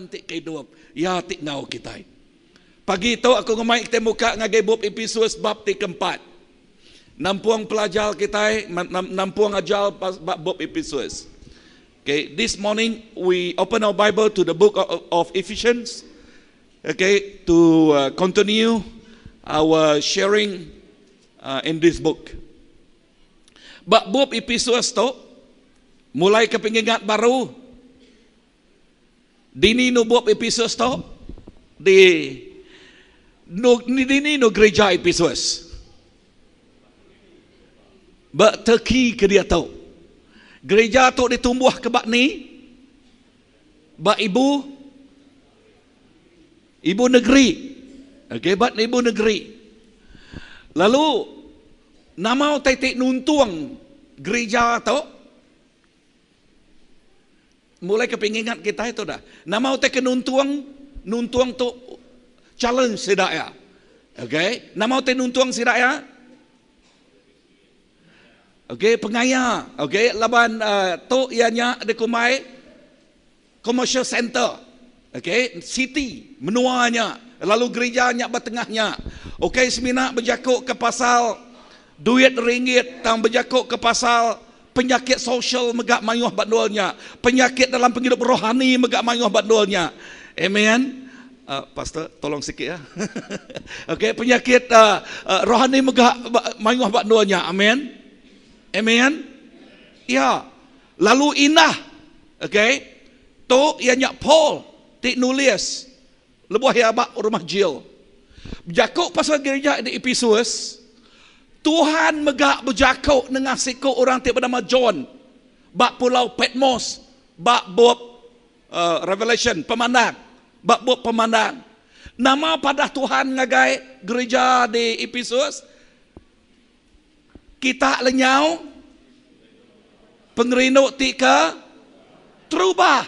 Tuhan ti ke idup, Iya ti enggau kitai. Pagi tu aku ngemai kitai muka ngagai bup Episus bab ti keempat. Nampung pelajar kitai, nampung ajar ba bup Episus. Okay, this morning we open our Bible to the book of Ephesians. Okay, to uh, continue our sharing uh, in this book. Ba bup Episus tu, mulai ke pengingat baru, Dini nu bup Episus tu? Di nu dini nu gereja Episus? Ba Turkey ke diatu. Gereja tu ditumbuh ke ba ni? Ba ibu ibu negeri. Okey, ba ibu negeri. Lalu nama utai ti nuntung gereja tu? Mulai ke pengingat kitai tu dah. Nama utai ke nuntung, nuntung tu challenge sida ya. Okay. Nama utai nuntung sida ya? Okay, pengaya. Okay, laban uh, tu iya nya dikumbai commercial center. Okay, city, menua nya. Lalu gereja nya ba tengah nya. Okay, semina bejaku ke pasal duit ringgit tang bejaku ke pasal penyakit sosial mega mayuh ba endur nya. Penyakit dalam pengidup rohani mega mayuh ba endur nya. Amen. Uh, pastor, tolong sikit ya. okay, penyakit uh, uh, rohani mega mayuh ba endur nya. Amen. Amen. Ya. Lalu indah. Okay. Tu iya nya Paul ti nulis lebuh iya ba rumah jil. Bejaku pasal gerija di Episus, Tuhan mega bejaku nengah siku orang ti benama John ba pulau Patmos ba bup uh, Revelation, Pemandang, ba bup Pemandang. Nama padah Tuhan ngagai gerija di Episus? Kita lenyau pengerindu ti ke terubah.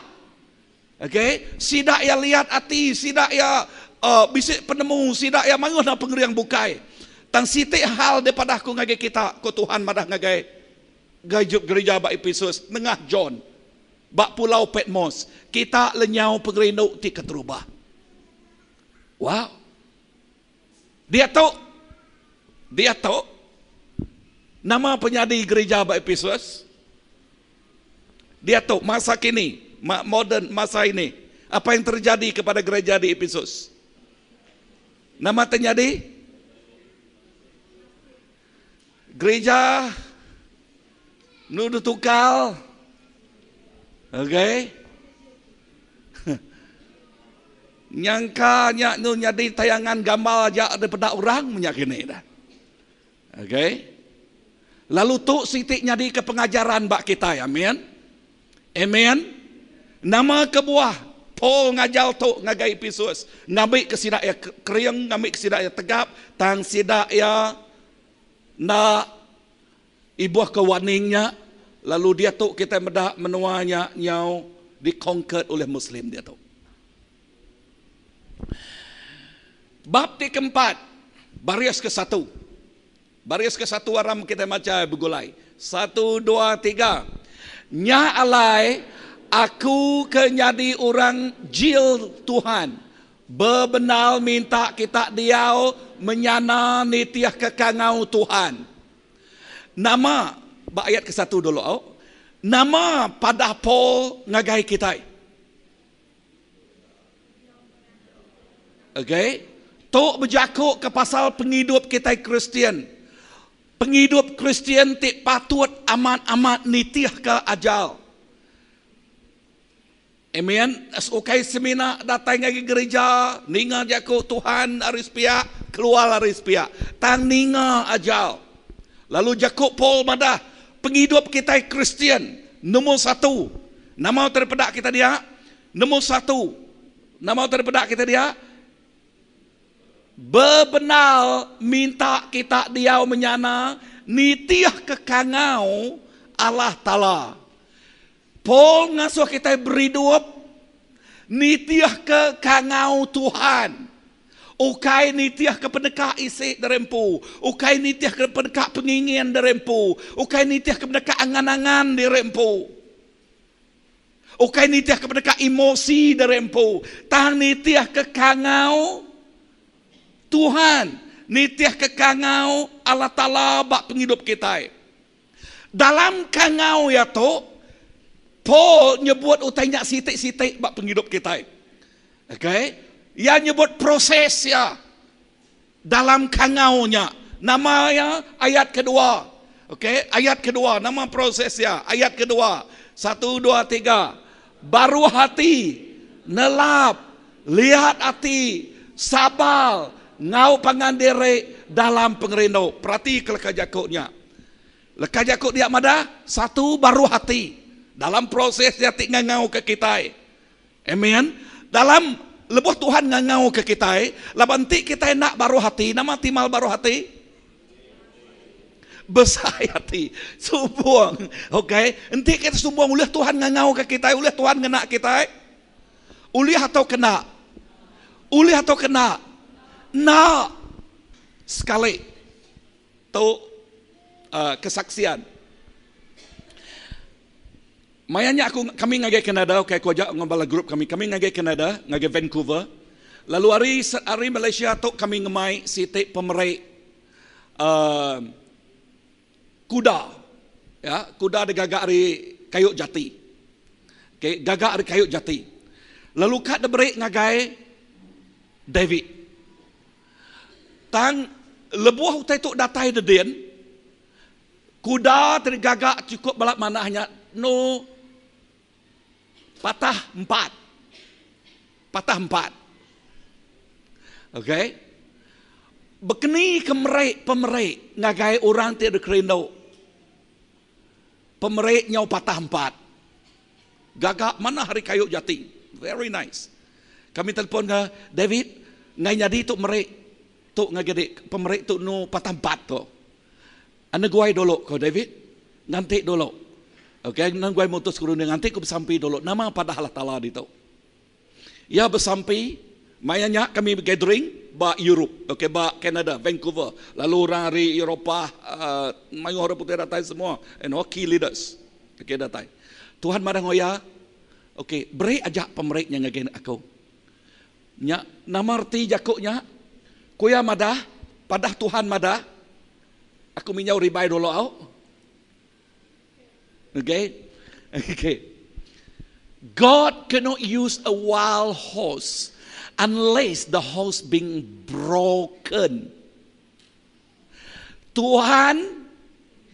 Okay, sida iya liat ati, sida iya uh, bisi penemu, sida iya mayuh dalam pengering bukai. Tang siti hal dipadah aku ngagai kita, ku Tuhan madah ngagai gereja ba Episus nengah John ba pulau Patmos, kita lenyau pengerindu ti keterubah. Wow. Diatu, diatu, nama penyadi gerija ba Episus? Diatu, masa kini, moden masa ini, apa yang terjadi kepada gereja di Episus? Nama terjadi? Gereja nuduh tukal. Okay. Nyangka nya nu nyadi tayangan gambar aja daripada orang menya kini dah. Okay. Lalu tu siti nyadi ke pengajaran ba kitai. Amin. Amen. Nama kebuah Paul ngajar tu ngagai Episus? Ngambi ke sida iya kering, ngambi ke sida iya tegap, tang sida iya enda ibuh ke warning nya, lalu diatu kitai meda menua nya nyau di-conquered oleh Muslim diatu. Bab ti keempat, baris kesatu. Baris kesatu aram kitai macha begulai. Satu, dua, tiga. Nya alai aku ke nyadi orang jil Tuhan, bebendar minta kita diau menyana nitihka kangau Tuhan. Nama, ba ayat kesatu dulu au, nama padah Paul ngagai kitai? Okay. Tu bejaku ke pasal pengidup kitai Kristian. Pengidup Kristian ti patut amat-amat nitihka ajar. Amen. Ukai semina datai ngagai gereja, ninga jaku Tuhan ari sepiak, keluar ari sepiak. Tang ninga ajar. Lalu jaku Paul madah, pengidup kitai Kristian nombor satu. Nama utai dipeda kita dia? Nombor satu. Nama utai dipeda kita dia? Bebendar minta kita diau menyana nitih ke kangau Allah Taala. Paul ngasuh kitai beridup nitih ke kangau Tuhan. Ukai nitih ke peneka isi diri empu, ukai nitih ke peneka pengingin diri empu, ukai nitih ke peneka angan-angan diri empu. Ukai nitih ke peneka emosi diri empu, tang nitih ke kangau Tuhan, nitih ke kangau Allah Taala ba pengidup kitai. Dalam kangau iya tu, Paul nyebut utai nya siti-siti ba pengidup kitai. Okay? Iya nyebut proses iya dalam kangau nya. Nama iya ayat kedua. Okay, ayat kedua nama proses iya. Ayat kedua. Satu, dua, tiga. Baruh ati, nelap, liat ati, sabar, enggau pangan diri dalam pengerindu. Peratika leka jaku nya. Leka jaku dia madah, satu baruh ati dalam proses iya ti ngangauka kitai. Amen. Dalam lebuh Tuhan ngangauka kitai, laban enti kitai enda baruh ati, nama timal baruh ati? Besai ati. Sumbung. Okay. Enti kitai sumbung, ulih Tuhan ngangauka kitai, ulih Tuhan ngena kitai? Ulih atau kena? Ulih atau kena? Enda. Sekali. Tu uh, kesaksian. Maya nya aku kami ngagai Kanada ukai aku aja enggau bala group kami kami ngagai Kanada ngagai Vancouver lalu ari ari Malaysia tu kami ngemai siti pemeri uhh kuda ya kuda digaga ari kayu jati okay gaga ari kayu jati lalu ka diberi ngagai David tang lebuh utai tu datai dedin Kuda ti digaga chukup bala manah nya enu patah empat. Patah empat. Okey. Bekeni ke meri pemeri ngagai orang ti dikerindu. Pemeri nyau patah empat. Gaga manah ari kayu jati. Very nice. Kami telefon ke David ngai nyadi tu meri tu ngagai dik pemeri tu enu patah empat tu. Enda guai dulu ko David, nganti dulu. Ok, enda guai mutus ke runding nganti ku besampi dulu. Nama padah Allah Taala ditu. Iya besampi, maya nya kami gathering ba Europe, ok ba Canada, Vancouver. Lalu orang ari Eropah, uhh mayuh orang putih datai semua and all key leaders ok datai. Tuhan madah enggau iya, ok beri aja pemeri nya ngagai aku. Nya nama reti jaku nya? Ku iya madah, padah Tuhan madah, aku minjau ribai dulu au. Okay. Okay. God cannot use a wild horse unless the horse being broken. Tuhan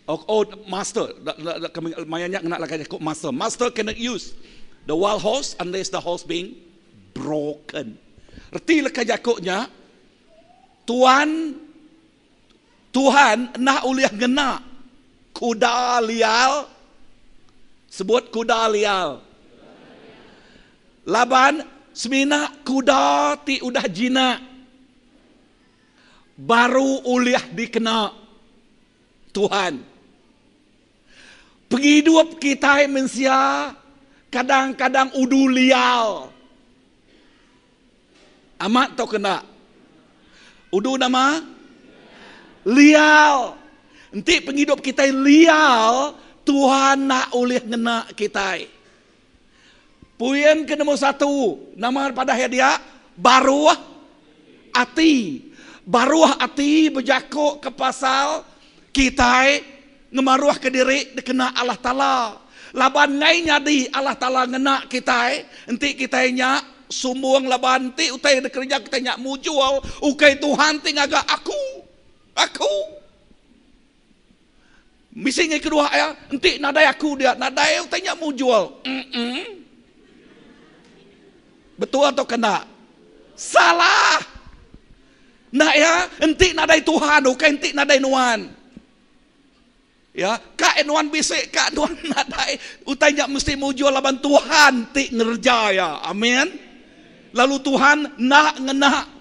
oh, oh master maya nya ngena laka jaku master. Master cannot use the wild horse unless the horse being broken. Reti leka jaku nya Tuan Tuhan enda ulih ngena kuda liar sebut kuda liar laban semina kuda ti udah jinak baru ulih dikena Tuhan. Pengidup kitai mensia kadang-kadang udu liar. Amat tauka enda? Udu nama? Liar. Enti pengidup kitai liar, Tuhan enda ulih ngena kitai. Puin ke nombor satu, nama padah iya dia? Baruh ati. Baruh ati bejaku ke pasal kitai ngemaruhka diri dikena Allah Taala. Laban enggai nyadi Allah Taala ngena kitai enti kitai nya sumbung laban enti utai dikereja kitai nya mujur ukai Tuhan ti ngaga aku. Aku. Bisi ngai kedua iya, enti nadai aku dia, nadai utai nya mujur. Mm-mm. Betul atau kena? Salah. Enda iya, enti nadai Tuhan, ukai enti nadai nuan. Ya, ka nuan bisi, ka nuan nadai, utai nya mesti mujur laban Tuhan ti ngereja iya. Amin. Lalu Tuhan enda ngena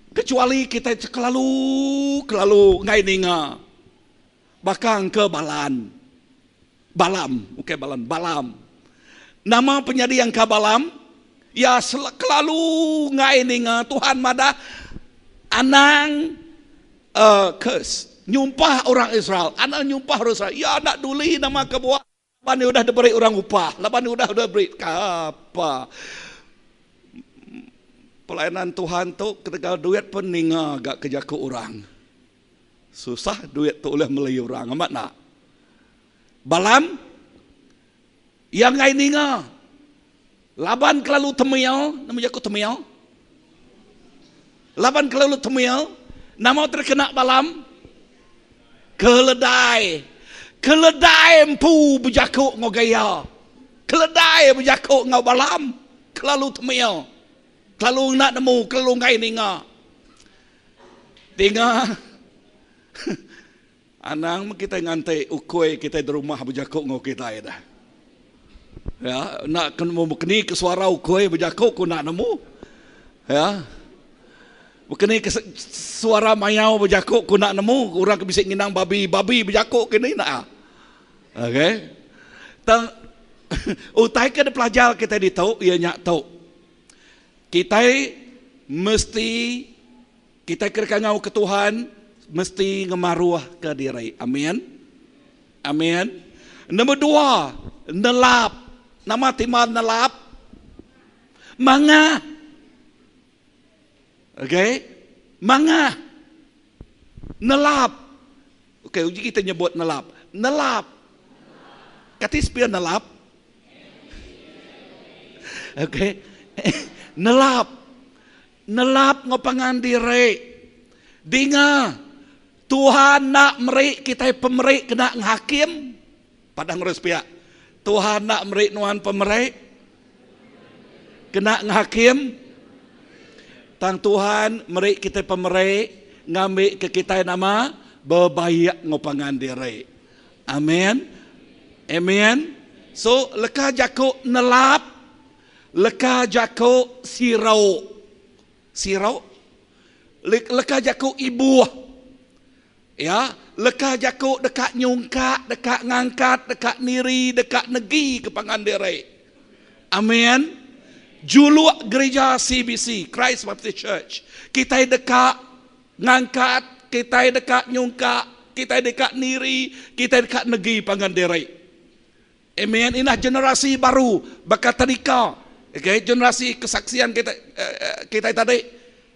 Kecuali kitai kelalu kelalu enggai ninga baka engke Balan. Balam, ukai Balan, Balam. Nama penyadi engka Balam? Iya kelalu enggai ninga Tuhan madah anang uh, curse, nyumpah orang Israel, anang nyumpah orang Israel. Iya enda duli nama kebuah. Laban udah diberi orang upah, laban udah diberi kapa. Pelayanan Tuhan tu ketegal duit pun ninga ga ke jaku orang. Susah duit tu ulih meli orang, amat enda? Balam iya enggai ninga laban kelalu temil, nama jaku temil? Laban kelalu temil, nama terkena Balam? Keledai. Keledai empu bejaku enggau gaya. Keledai bejaku enggau Balam kelalu temil. Kelalu enda nemu, kelalu enggai ninga. Dinga anang meh kitai nganti ukui kitai di rumah bejaku enggau kitai dah. Ya, enda ke nemu bekeni ke suara ukui bejaku ku enda nemu. Ya. Bekeni ke suara mayau bejaku ku enda nemu, orang ke bisi nginang babi, babi bejaku kini enda. Okey. Tang utai ke dipelajar kitai ditu iya nya tu. Kitai mesti kitai ke deka ngau ke Tuhan mesti ngemaruhka diri. Amin. Amin. Nombor dua, nelap. Nama timbal nelap? Mangah. Okey. Mangah. Nelap. Okey, uji kita nyebut nelap. Nelap. Kati sepia nelap? Okey. Nelap. Nelap enggau pangan diri. Dinga, Tuhan enda meri kitai pemeri kena ngehakim. Padah ngurus pia. Tuhan enda meri nuan pemeri kena ngehakim. Tang Tuhan meri kitai pemeri ngambika kitai nama bebaik enggau pangan diri. Amen. Amen. So leka jaku nelap, leka jaku sirau. Sirau. Leka jaku ibuh. Ya, leka jaku deka nyungkak, deka ngangkat, deka niri, deka negi ke pangan diri. Amen. Juluk gerija CBC, Christ Baptist Church, kitai deka ngangkat, kitai deka nyungkak, kitai deka niri, kitai deka negi pangan diri. Amen. Inah generasi baru baka tadika. Okay, generasi kesaksian kita kita tadi.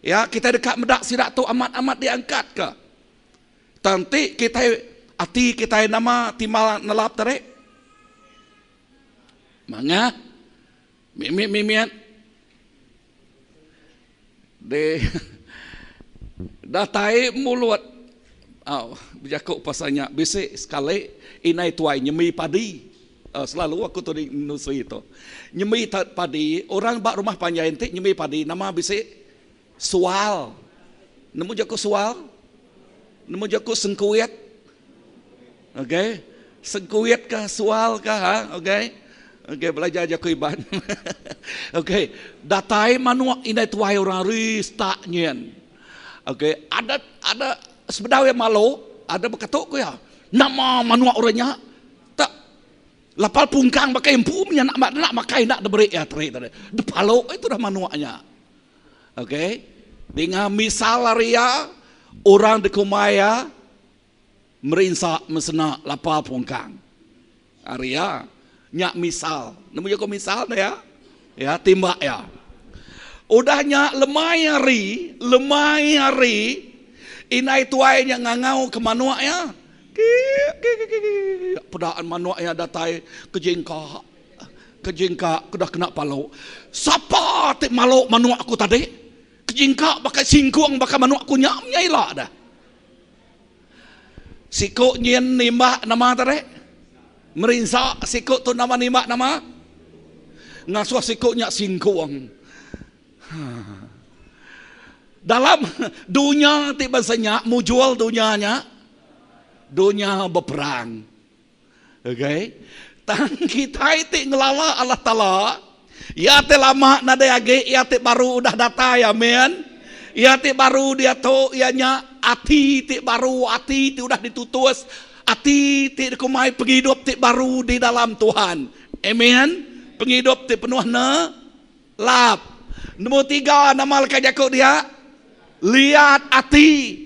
Ya, kita deka meda sida tu amat-amat diangkat ke. Tang ti kita ati kita nama timbal nelap tadi. Mangah mimit-mimit di datai mulut au bejaku pasal nya bisi sekali indai tuai nyemi padi selalu aku tu nusui tu nyemi padi orang ba rumah panjai enti nyemi padi nama bisi sual nemu jaku sual nemu jaku sengkuit Okey. Sengkuit ka sual ka ha okey. Okey belajar jaku Iban. Okey, datai manuk indai tuai orang ri stak nyin. Okey, ada ada sebedau iya malu, ada beketu ku iya. Nama manuk orang nya tak lapal pungkang baka empu menya nak nak makai enda diberi iya teri tadi. Depalu itu dah manuk nya. Okey. Dinga misal ari iya orang dikumbai iya Merinsa mesena lapa pungkang. Ari iya, nya misal. Nemu jaku misal ne ya? Ya, timbak iya. Udah nya lemai hari, lemai hari, indai tuai nya ngangau ke manuk iya. Kiik kiik kiik kiik. Peda manuk iya datai kejingka, kejingka ke udah kena palu. Sapa ti malu manuk aku tadi? Kejingka baka singkung baka manuk aku nya menya ila dah. Siku nyin nimbak nama tadi? Merinsa siku tu nama nimbak nama? Ngasuh siku nya singkung. Dalam dunya ti bansa nya mujur dunya nya dunya beperang. Okay. Tang kitai ti ngelala Allah Taala, iya ti lama nadai agi, iya ti baru udah datai. Amin. Iya ti baru diatu iya nya ati ti baru, ati ti udah ditutus, ati ti dikumbai pengidup ti baru di dalam Tuhan. Amin. Pengidup ti penuh ne lap. Nombor tiga nama leka jaku dia? Liat ati.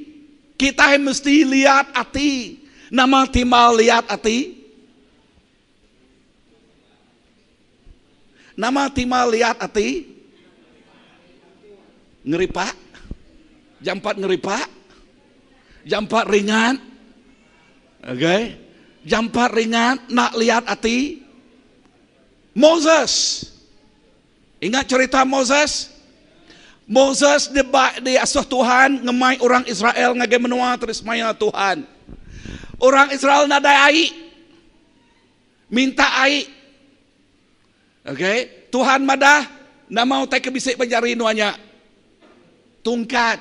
Kitai mesti liat ati. Nama timbal liat ati? Nama timbal liat ati? Ngeripak. Jampat ngeripak. Jampat ringat. Okay. Jampat ringat, enda liat ati. Moses. Ingat cerita Moses? Moses dibai diasuh Tuhan ngemai orang Israel ngagai menua ti disemaya Tuhan. Orang Israel nadai ai. Minta ai. Okay. Tuhan madah nama utai ke bisi ba jari nuan nya? Tungkat.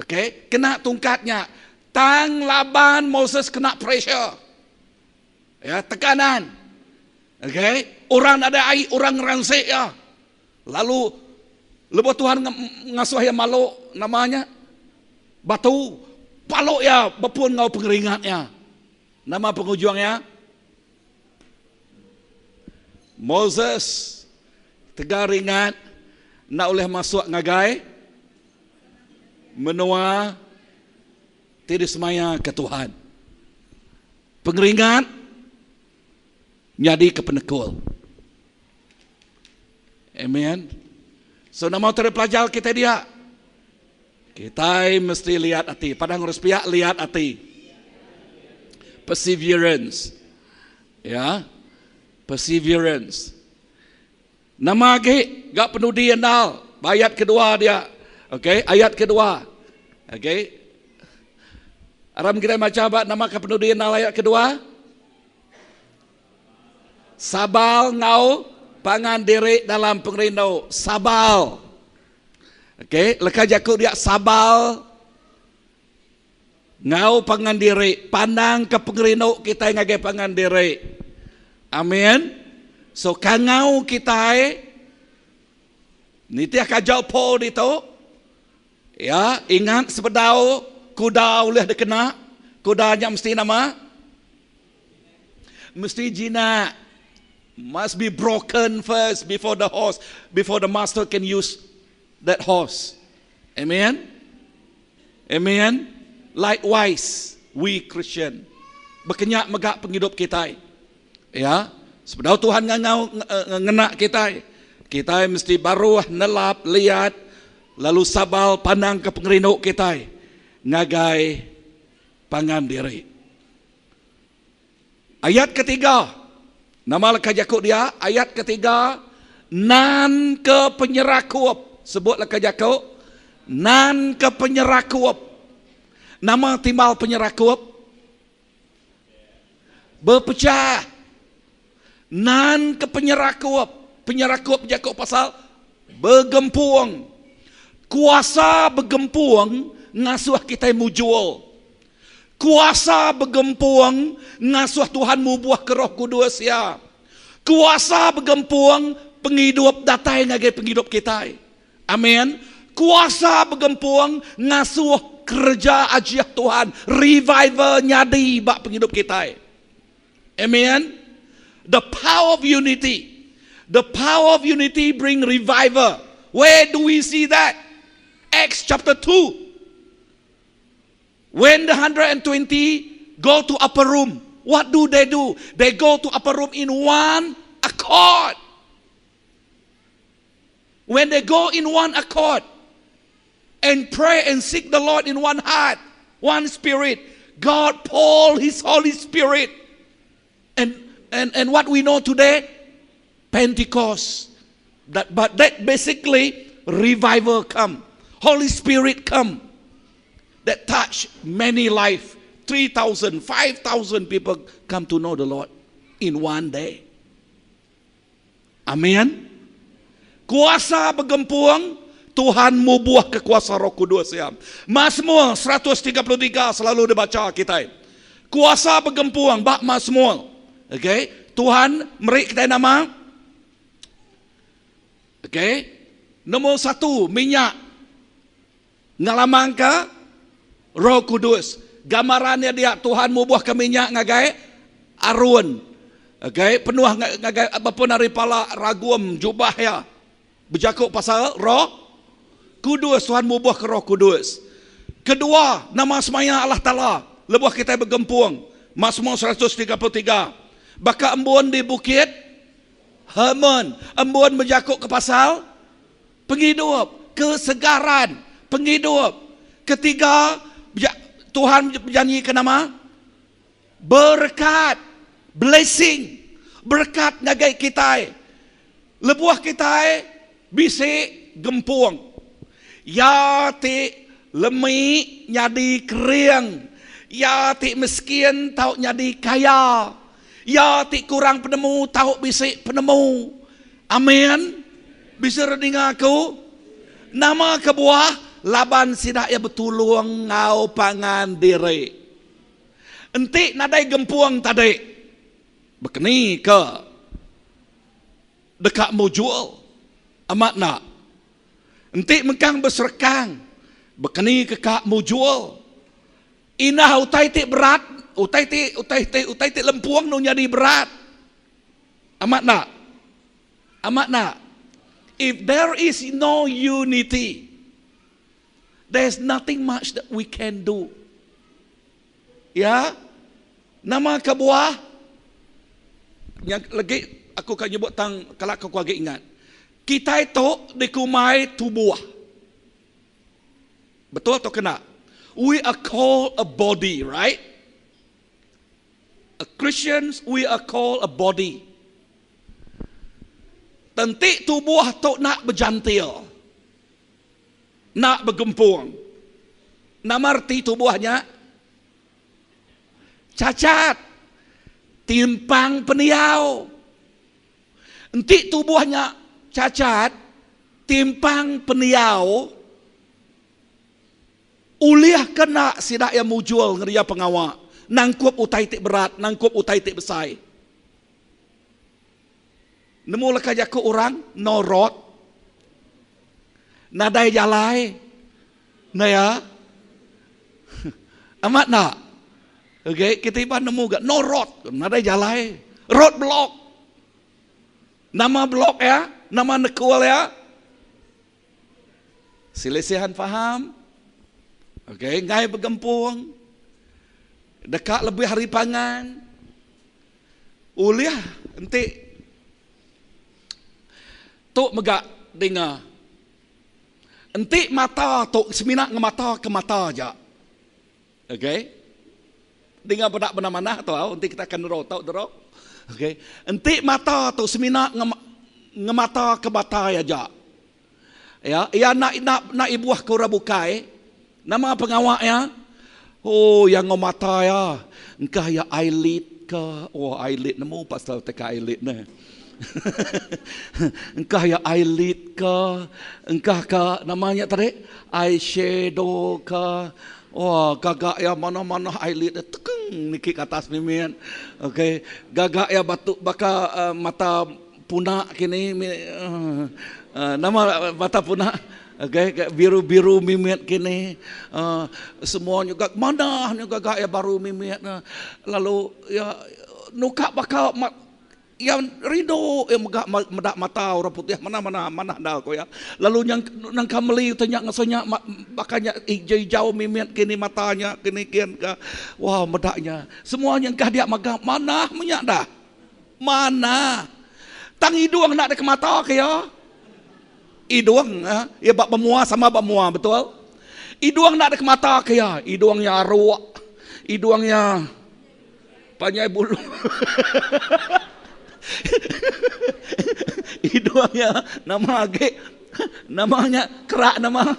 Okay. Kena tungkat nya. Tang laban Moses kena pressure. Ya, tekanan. Okay. Orang nadai ai, orang ngeransik iya. Lalu lebuh Tuhan ngasuh iya maluk nama nya batu, paluk iya bepun enggau pengeringat iya. Nama pengujung iya? Moses tegal ringat enda ulih masuk ngagai menua ti disemayaka Tuhan. Pengeringat nyadika penekul. Amen. So nama utai pelajar kitai dia? Kitai mesti liat ati. Padah ngurus piak liat ati. Perseverance. Ya. Perseverance. Nama agi ga penudi andal ba ayat kedua dia. Okey, ayat kedua. Okey. Aram kitai macha ba nama ke penudi andal ayat kedua. Sabal enggau pangan diri dalam pengerindu. Sabal. Okey, leka jaku dia sabal enggau pangan diri, pandangka pengerindu kitai ngagai pangan diri. Amin. So kangau kitai nitihka ajar Paul ditu, ya, ingat sebedau kuda ulih dikena, kuda nya mesti nama? Mesti jinak. Must be broken first before the horse, before the master can use that horse. Amen. Amen. Likewise, we Christian. Bekenya mega pengidup kitai. Ya, sebedau Tuhan ngangau ngena kitai, kitai mesti baruh nelap liat lalu sabal pandang ke pengerindu kitai ngagai pangan diri. Ayat ketiga, nama leka jaku dia? Ayat ketiga, nan ke penyerakup. Sebut leka jaku, nan ke penyerakup. Nama timbal penyerakup? Bepechah. Nan ke penyerakup. Penyerakup jaku pasal begempung. Kuasa begempung ngasuh kitai mujur. Kuasa begempung ngasuh Tuhan mubuhka Roh Kudus Iya. Kuasa begempung pengidup datai ngagai pengidup kitai. Amin. Kuasa begempung ngasuh kereja ajih Tuhan, revival nyadi ba pengidup kitai. Amen. The power of unity. The power of unity bring revival. Where do we see that? Acts chapter 2. When the 120 go to upper room, what do they do? They go to upper room in one accord. When they go in one accord and pray and seek the Lord in one heart, one spirit, God pour His Holy Spirit. And and and what we know today, Pentecost. That, but that basically revival come. Holy Spirit come. That touch many life. 3,000, 5,000 people come to know the Lord in one day. Amen. Kuasa begempung Tuhan mubuh ke kuasa Roh Kudus ya. Mazmur 133 selalu dibaca kitai. Kuasa begempung ba Mazmur. Okay. Tuhan meri kitai nama. Okay. Nombor satu minyak ngelamangka Roh Kudus. Gambaran iya dia Tuhan mubuhka minyak ngagai Aron. Okay, penuh ngagai bepun ari pala ragum jubah iya. Bejaku pasal Roh Kudus, Tuhan mubuhka Roh Kudus. Kedua, nama semaya Allah Taala lebuh kitai begempung, Mazmur 133, baka embun di bukit. Hermon, embun bejaku ke pasal pengidup, kesegaran pengidup. Ketiga, Tuhan bejanji ke nama? Berekat, blessing, berekat ngagai kitai. Lebuh kitai bisi gempung, iya ti lemi nyadi kering, iya ti miskin tau nyadi kaya, iya ti kurang penemu tau bisi penemu. Amin. Bisi orang ninga aku? Nama kebuah? Laban sida iya betulung enggau pangan diri. Enti nadai gempung tadi, bekeni ke deka mujur? Amat enda? Enti mengkang beserekang, bekeni ke ka mujur? Indah utai ti berat, utai ti utai ti utai ti lempung nu nyadi berat. Amat enda? Amat enda? If there is no unity, there's nothing much that we can do. Ya, nama kebuah? Yang lagi aku ka nyebut tang kala aku agi ingat. Kitai tu dikumbai tubuh. Betul atau kena? We are called a body, right? A Christians, we are called a body. Tenti tubuh tu nak bejantil. Nak begempung. Nama reti tubuh nya? Cacat. Timpang pendiau. Enti tubuh nya cacat, timpang pendiau, ulih ke enda sida iya mujur ngereja pengawa nangkup utai ti berat, nangkup utai ti besai. Nemu leka jaku orang no road, nadai jalai, enda iya? Amat enda? Okay, kita iban nemu ga no road, nadai jalai, road block. Nama block iya? Nama nekul iya? Selisihan faham. Okay, enggai begempung. Deka lebih ari pangan. Ulih enti tu mega dinga. Enti mata tu semina ngemata ke mata aja. Okey. Dinga peda bena manah tu au enti kita akan nero tau dero. Okey. Enti mata tu semina ngemata ke mata aja. Ya, iya enda enda enda ibuh ke orang bukai. Nama pengawa iya? Oh, iya enggau mata iya. Engkah iya eyelid ke. Oh, eyelid nemu pasal teka eyelid neh. Engkah iya eyelid ke, engkah ka nama nya tadi? Eyeshadow ke. Wah, gaga iya manah-manah eyelid iya tekeng niki ke atas mimit. Okey, gaga iya batu baka uh, mata Puna kini nama mata puna okay biru-biru mimit kini semua nya manah nya gaga iya baru mimit lalu iya nuka baka iya rindu iya mega meda mata orang putih manah-manah manah enda ku iya lalu nangka meli utai nya ngasuh nya baka nya ijau-ijau mimit kini mata nya kini kin ka wah meda nya semua nya engkah dia mega manah menya dah. Manah. Tang idung enda dikemata ke iya. Idung iya ba bemua sama ba mua, betul? Idung enda dikemata ke iya. Idung iya aruk. Idung iya panjai bulu. Idung iya nama agi? Nama nya kerak nama?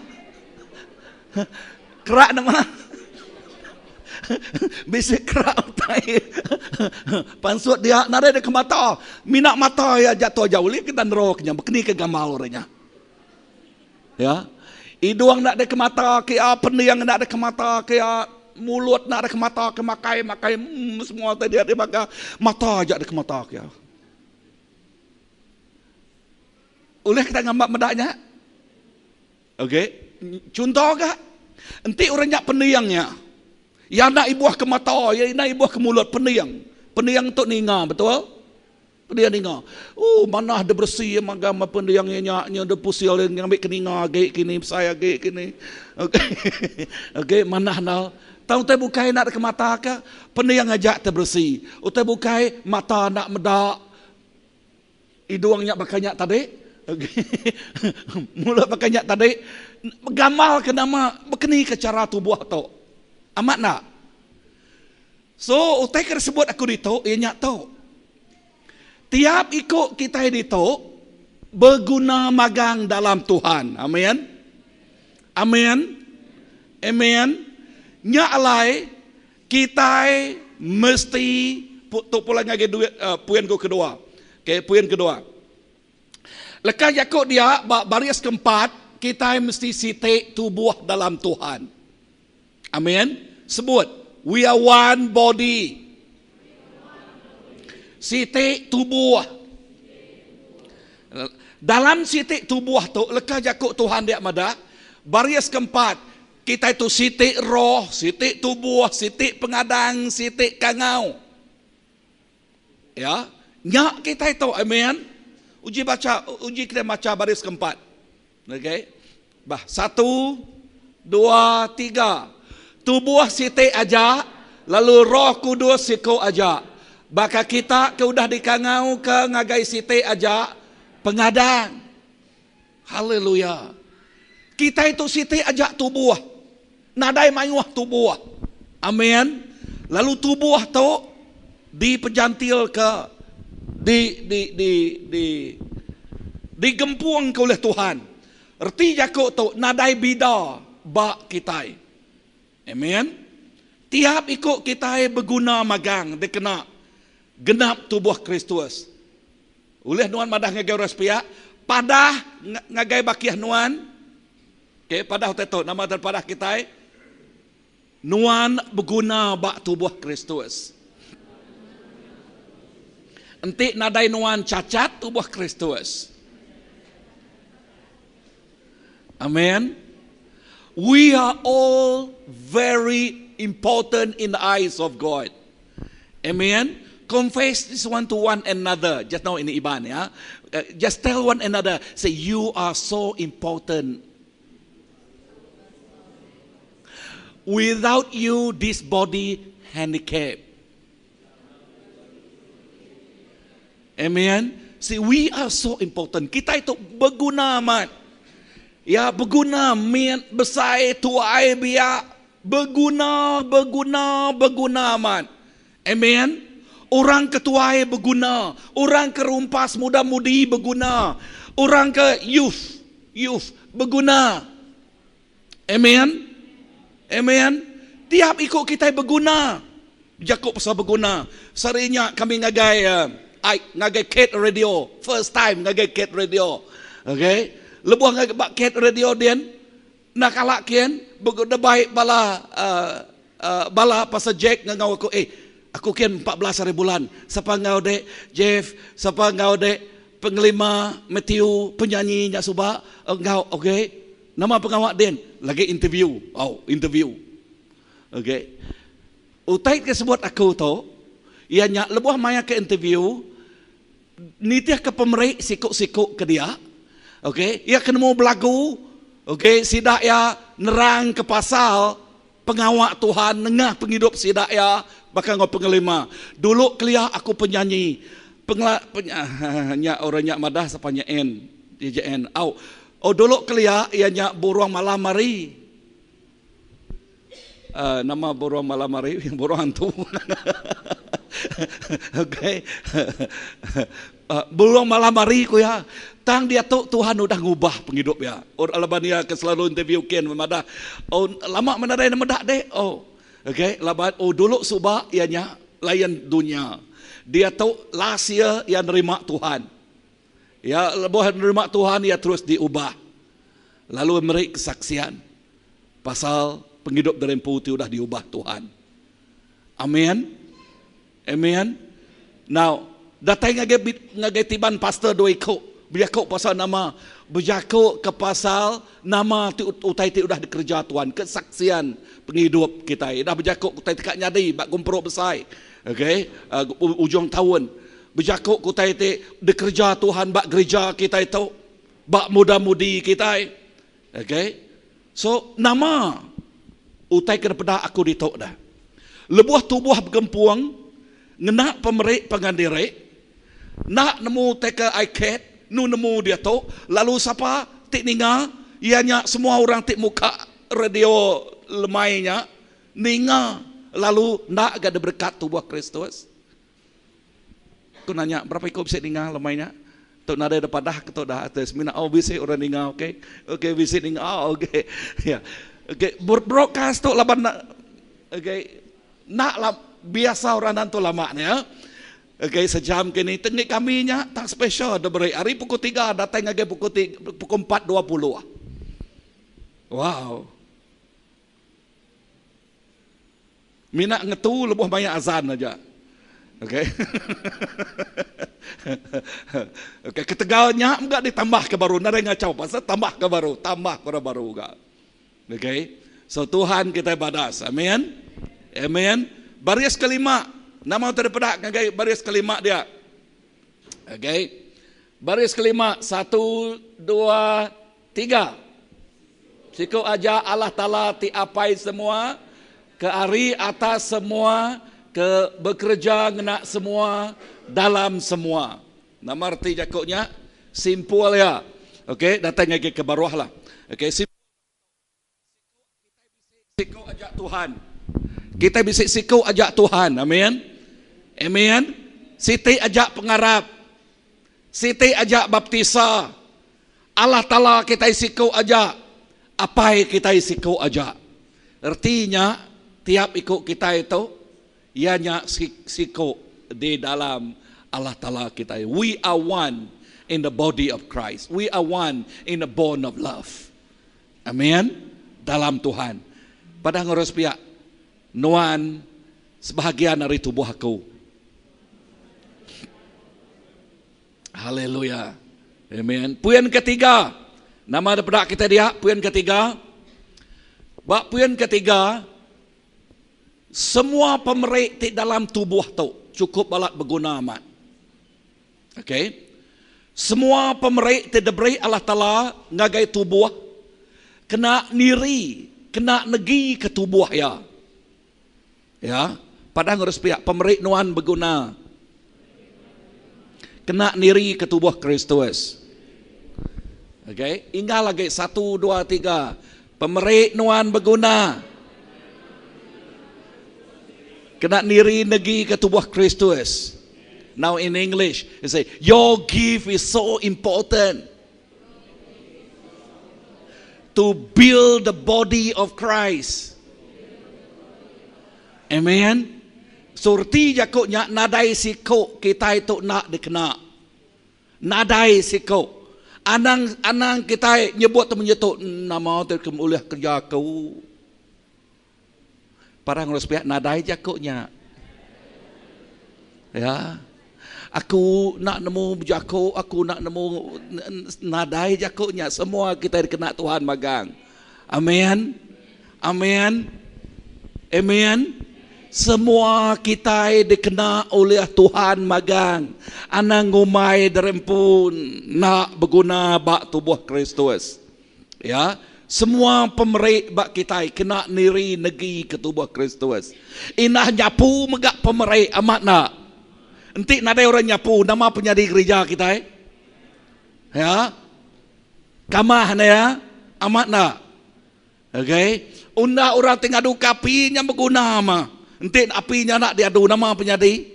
Kerak nama? Bisi kerak utai pansut dia nadai deka mata. Mina mata iya jatuh aja ulih kita nero ke nya bekeni ke gamal orang nya. Ya. Idung enda deka mata ke iya, pending enda deka mata ke iya, mulut enda deka mata ke makai makai mm, semua utai dia dimakai mata aja deka mata ke iya. Ulih kita ngamba meda nya? Okey, chunto ga, enti orang nya pending nya, iya enda ibuh ke mata, iya enda ibuh ke mulut, pending. Pending tu ninga, betul? Pending ninga. Oh, manah dia beresi magam pending iya nya, nya dia pusil dia ngambi ke ninga agi kini, besai agi kini. Okey. Okey, manah enda. Tang utai bukai enda dikemata ka, pending aja te beresi. Utai bukai mata enda meda. Idung nya baka nya tadi. Mulut baka nya tadi. Gamal ke nama bekeni ke chara tubuh tu. Amat enda? So utai ke disebut aku ditu iya nya tu. Tiap iku kitai ditu beguna magang dalam Tuhan. Amin. Amin. Amen. Nya alai kitai mesti tu pulai ngagai duit uh, poin ku kedua. Okey, poin kedua. Leka jaku dia ba baris keempat, kitai mesti siti tubuh dalam Tuhan. Amin. Sebut, we are one body. Siti tubuh. Dalam siti tubuh tu, leka jaku Tuhan dia madah, baris keempat, kitai tu siti roh, siti tubuh, siti pengadang, siti kangau. Ya, nya kitai tu, amin. Uji baca, uji kita maca baris keempat. Okey. Bah, satu, dua, tiga. Tubuh siti aja, lalu Roh Kudus siku aja. Baka kita ke udah dikangauka ngagai siti aja pengadang. Haleluya. Kitai tu siti aja tubuh. Nadai mayuh tubuh. Amin. Lalu tubuh tu dipejantilka di di di di digempungka ulih Tuhan. Reti jaku tu nadai bida ba kitai. Amen. Tiap iku kitai beguna magang dikena genap tubuh Kristus. Ulih nuan madah ngagai orang sepiak, padah ngagai bakih nuan. Okey, padah utai tu, nama terpadah kitai? Nuan beguna ba tubuh Kristus. Enti nadai nuan cacat tubuh Kristus. Amen. We are all very important in the eyes of God. Amen. Confess this one to one another. Just now in Iban, ya. Just tell one another. Say, you are so important. Without you, this body handicap. Amen. See, we are so important. Kita itu berguna amat. Ya, berguna mit, besai, tuai, biak. Berguna, berguna, berguna amat. Amen. Orang ke tuai beguna. Orang ke rumpas muda-mudi beguna. Orang ke youth, youth beguna. Amen. Amen. Tiap iku kitai beguna. Jaku pasal beguna. Sehari nya kami ngagai uh, ai ngagai Cat Radio. First time ngagai Cat Radio. Okay. Lebuh ngagai ba Cat Radio din, enda kala kin bedebai bala uh, uh, bala pasal Jack ngangau aku, eh aku kin 14 hari bulan. Sapa enggau dek Jeff, sapa enggau dek Pengelima Matthew penyanyi nya suba enggau okay. Nama pengawa din? Lagi interview. Oh, interview. Okay. Utai ke sebut aku tu, iya nya lebuh maya ke interview, nitih ke pemeri siku-siku ke dia. Okay. Iya ke nemu belagu, okay, sida iya nerang ke pasal pengawa Tuhan nengah pengidup sida iya baka enggau pengelima. Dulu kelia aku penyanyi. Pengela, penya, nya orang nya madah sapa nya N, DJN. Au. Oh dulu kelia iya nya burung malam hari. Uh, nama burung malam hari burung hantu. Okey. Uh, burung malam hari ku ya. Tang diatu Tuhan udah ngubah pengidup ya. Orang laban iya ke selalu interview ken madah, oh lama menadai nama dak dek. Oh. Okey, laban oh dulu suba iya nya layan dunya. Diatu last year iya nerima Tuhan. Iya lebuh nerima Tuhan iya terus diubah lalu meri kesaksian pasal pengidup diri empu ti udah diubah Tuhan. Amin. Amen. Now, datai ngagai ngagai tiban pastor dua iku bejaku pasal nama bejaku ke pasal nama ti utai ti udah dikereja Tuhan, kesaksian pengidup kitai. Dah bejaku utai ti ka nyadi ba gempuru besai. Okey, uh, ujung taun. Bejaku ke utai ti dikereja Tuhan ba gerija kitai tu, ba muda-mudi kitai. Okay. So, nama utai ke dipeda aku ditu dah? Lebuh tubuh begempung ngena pemeri pangan diri, Enda nemu tai ke iCat, nu nemu diatu, lalu sapa ti ninga, iya nya semua orang ti muka radio lemai nya ninga lalu enda ga diberekat tubuh Kristus. Ku nanya berapa iku bisi ninga lemai nya. Tu nadai da padah ke tu dah atas semina oh bisi orang ninga okey. Okey bisi ninga oh okey. Ya. Okey broadcast tu laban okey enda la biasa orang nan tu lama ne ya. Okey sejam kini tengik kami nya tak special diberi ari pukul tiga datai ngagai pukul tiga pukul 4.20. Wow. Mina ngetu lebuh maya azan aja. Okey. Okey, ketegal nya mega ditambahka baru nadai ngachau pasal tambahka baru, tambah ke orang baru ga. Okey. So Tuhan kitai badas. Amin. Amin. Baris kelima. Nama utai dipeda ngagai baris kelima dia? Okey. Baris kelima, satu, dua, tiga. Siku aja Allah Taala ti Apai semua, ke ari atas semua, ke bekereja ngena semua, dalam semua. Nama reti jaku nya? Simpul iya. Okey, datai ngagai ke baruh lah. Okey, simpul siku aja Tuhan. Kitai bisi siku aja Tuhan. Amin. Amin. Siti aja pengarap. Siti aja baptisa. Allah Taala kitai siku aja. Apai kitai siku aja. Reti nya tiap iku kitai tu iya nya siku di dalam Allah Taala kitai. We are one in the body of Christ. We are one in the bond of love. Amin. Dalam Tuhan. Padah ngurus piak, nuan sebahagian ari tubuh aku. Haleluya. Amen. Puin ketiga. Nama da peda kita dia, puin ketiga. Ba puin ketiga, semua pemeri ti dalam tubuh tu cukup balat beguna amat. Okey. Semua pemeri ti diberi Allah Taala ngagai tubuh kena niri, kena negi ke tubuh iya. Ya, padah ngurus piak pemeri nuan beguna. Kena niri ke tubuh Kristus. Okey, inggal agi satu dua tiga. Pemeri nuan beguna. Kena niri negi ke tubuh Kristus. Now in English, they say, your gift is so important to build the body of Christ. Amen. So reti jaku nya nadai siku kitai tu enda dikena. Nadai siku. Anang anang kitai nyebut tu menyetu nama tu ke ulih kerja aku. Parang urang sepiak nadai jaku nya. Ya. Aku nak nemu bejaku, aku nak nemu nadai jaku nya. Semua kita dikena Tuhan magang. Amin. Amin. Amin. Semua kitai dikena oleh Tuhan magang. Anang ngumbai diri empu enda beguna ba tubuh Kristus. Ya, semua pemeri ba kitai kena niri negi ke tubuh Kristus. Indah nyapu mega pemeri amat enda. Enti nadai orang nyapu nama penyadi gerija kitai? Ya. Kamah ne ya, amat enda. Okey. Unda orang ti ngadu ke api nya beguna mah. Enti api nya enda diadu nama penyadi?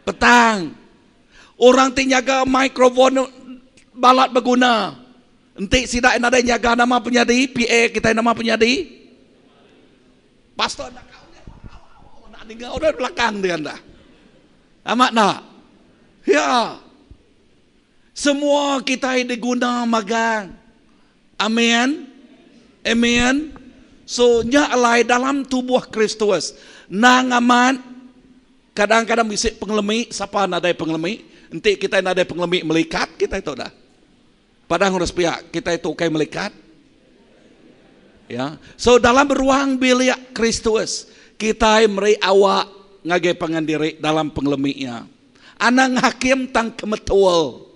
Petang. Orang ti nyaga microphone balat beguna. Enti sida nadai nyaga nama penyadi, PA kitai nama penyadi? Pastor enda kau nya. Nak ninga orang belakang dia enda. Amat enda? Ya. Semua kitai diguna magang. Amen. Amen. So nya alai dalam tubuh Kristus nang amat kadang-kadang bisi pengelemi, sapa nadai pengelemi? Enti kitai nadai pengelemi melikat kitai tu dah. Padah ngurus piak, kitai tu ukai melikat. Ya. So dalam ruang bilik Kristus, kitai meri awak ngagai pangan diri dalam pengelemi iya. Anang hakim tang kemetul.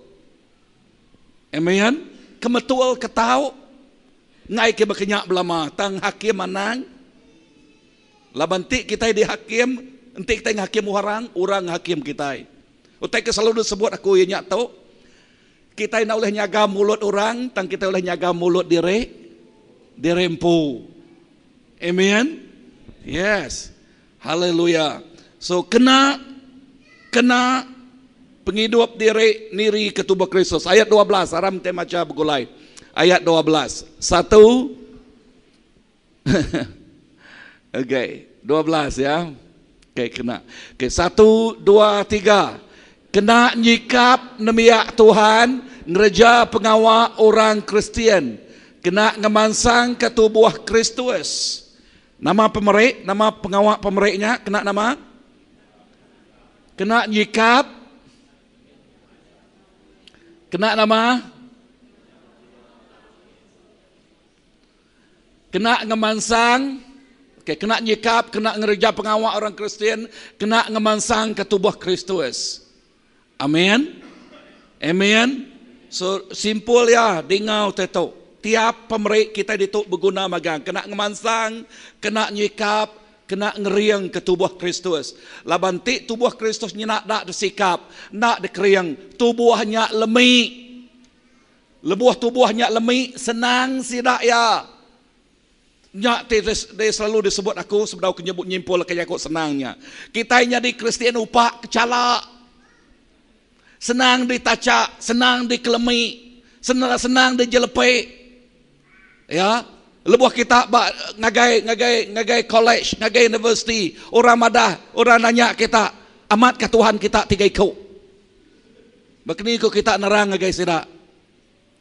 Amen. Kemetul ke tau ngai ke bekenya belama tang hakim anang. Laban ti kitai dihakim, enti kitai ngakim orang, orang ngakim kitai. Utai ke selalu disebut aku iya nya tu, kitai enda ulih nyaga mulut orang tang kitai ulih nyaga mulut diri diri empu. Amen. Yes. Haleluya. So kena kena pengidup diri niri ke tubuh Kristus. Ayat 12 aram te macha begulai. Ayat 12. Satu Okey, 12 ya. Okey, kena. Okey, satu, dua, tiga. Kena nyikap nembiak Tuhan ngereja pengawa orang Kristian. Kena ngemansangka tubuh Kristus. Nama pemeri, nama pengawa pemeri nya kena nama? Kena nyikap. Kena nama? Kena ngemansang, okay, kena nyikap, kena ngereja pengawa orang Kristian, kena ngemansangka tubuh Kristus. Amin. Amen. So simpul iya dinga utai tu. Tiap pemeri kitai ditu beguna magang kena ngemansang, kena nyikap, kena ngering ke tubuh Kristus. Laban ti tubuh Kristus nyina enda disikap, enda dikering, tubuh nya lemi. Lebuh tubuh nya lemi, senang sida iya. Nya ti selalu disebut aku sebedau ke nyebut nyimpul ke jaku senang nya. Kitai nyadi Kristian upa kechala. Senang ditacha, senang dikelemi, senang senang dijelepi. Ya, lebuh kita ba ngagai ngagai ngagai college, ngagai universiti, orang madah, orang nanya kita, amatka Tuhan kita tiga iku? Baka ni ku kita nerang ngagai sida?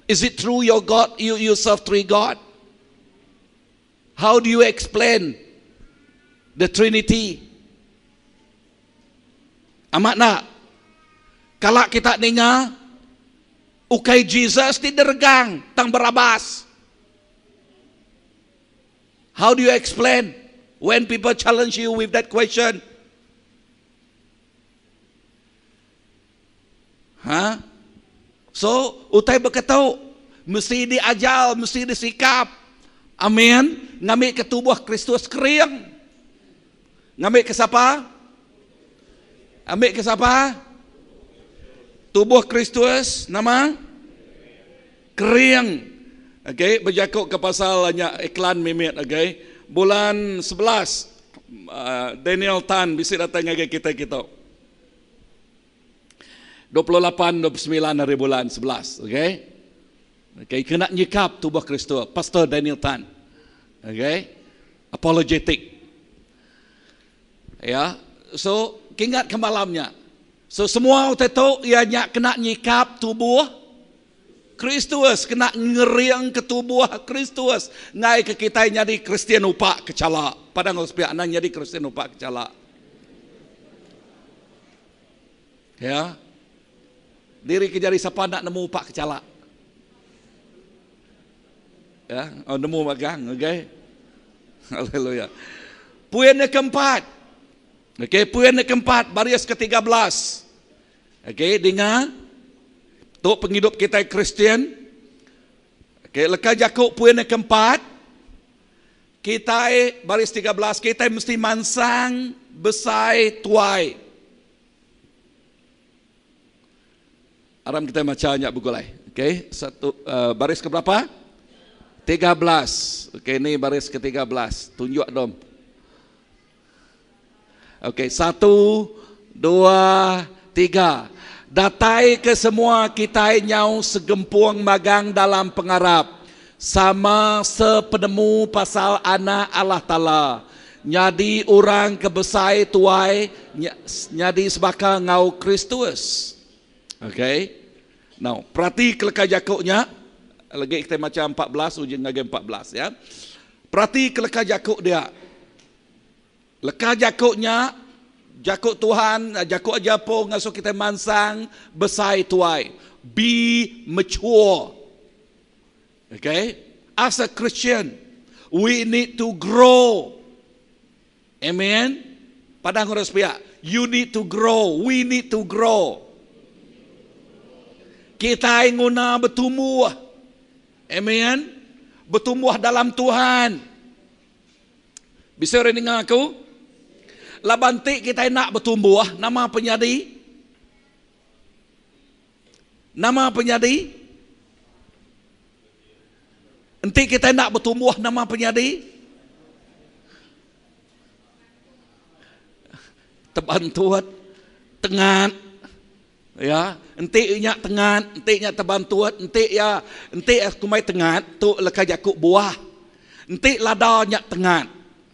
Is it true your God you you serve three God? How do you explain the Trinity? Amat enda? Kala kita ninga ukai Jesus ti diregang tang Barabbas. How do you explain when people challenge you with that question? Ha? So, utai baka tu mesti diajar, mesti disikap. Amin. Ngambika tubuh Kristus kering. Ngambika sapa? Ambika sapa? Tubuh Kristus nama? Kering. Okey, bejaku ke pasal nya iklan mimit okey. Bulan 11 Daniel Tan bisi datai ngagai kitai kitu. 28 29 hari bulan 11 okey. Okey, kena nyikap tubuh Kristus, Pastor Daniel Tan. Okey. Apologetic. Ya. So, kingat ke malam nya. So semua utai tu iya nya kena nyikap tubuh Kristus, kena ngering ke tubuh Kristus ngai ke kitai nyadi Kristian upa kechala. Padang enggau sepiak anang nyadi Kristian upa kechala. Ya. Diri ke jari sapa enda nemu upa kechala. Ya, oh, nemu magang, okey. Haleluya. Puin yang keempat. Okey, puin yang keempat, baris ke-13. Okey, dinga. Tu pengidup kitai Kristian. Okey, leka jaku puin yang keempat. Kitai baris 13, kitai mesti mansang besai tuai. Aram kitai macha nya begulai. Okey, satu uh, baris ke berapa? 13. Okey, ni baris ke-13. Tunjuk dom. Okey, satu, dua, tiga. Datai ke semua kitai nyau segempung magang dalam pengarap, sama sepenemu pasal Anak Allah Taala, nyadi orang ke besai tuai nyadi sebaka enggau Kristus. Okey. Now, perati ke leka jaku nya, legi kitai macha 14 ujung ngagai 14 ya. Perati ke leka jaku dia. Leka jaku nya, jaku Tuhan, jaku aja po ngasuh kitai mansang besai tuai. Be mature. Okay? As a Christian, we need to grow. Amen. Padang orang sepiak, you need to grow, we need to grow. Kitai nguna betumbuh. Amen. Betumbuh dalam Tuhan. Bisi orang ninga aku? Laban ti kitai enda betumbuh, nama penyadi? Nama penyadi? Enti kita enda betumbuh nama penyadi? Tebantut, tengat. Ya, enti nya tengat, enti nya tebantut, enti ya, enti aku mai tengat tu leka jaku buah. Enti lada nya tengat.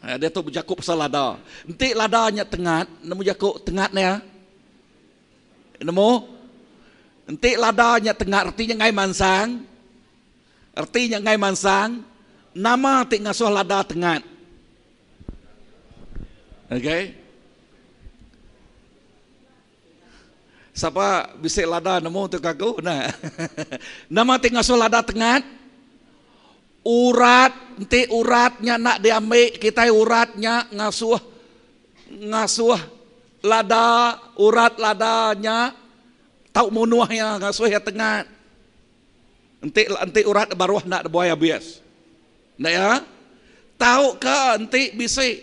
Ya, dia tu bejaku pasal lada. Enti lada nya tengat, nemu jaku tengat ne ya? Nemu? Enti lada nya tengat reti nya ngai mansang. Reti nya ngai mansang, nama ti ngasuh lada tengat? Okay. Sapa bisi lada nemu tu aku nah. Nama ti ngasuh lada tengat? Urat, enti urat nya nak diambi kitai urat nya ngasuh ngasuh lada urat lada nya tau munuh iya ngasuh iya tengat. Enti enti urat baruh enda dibuai abis. Enda iya? Tauka enti bisi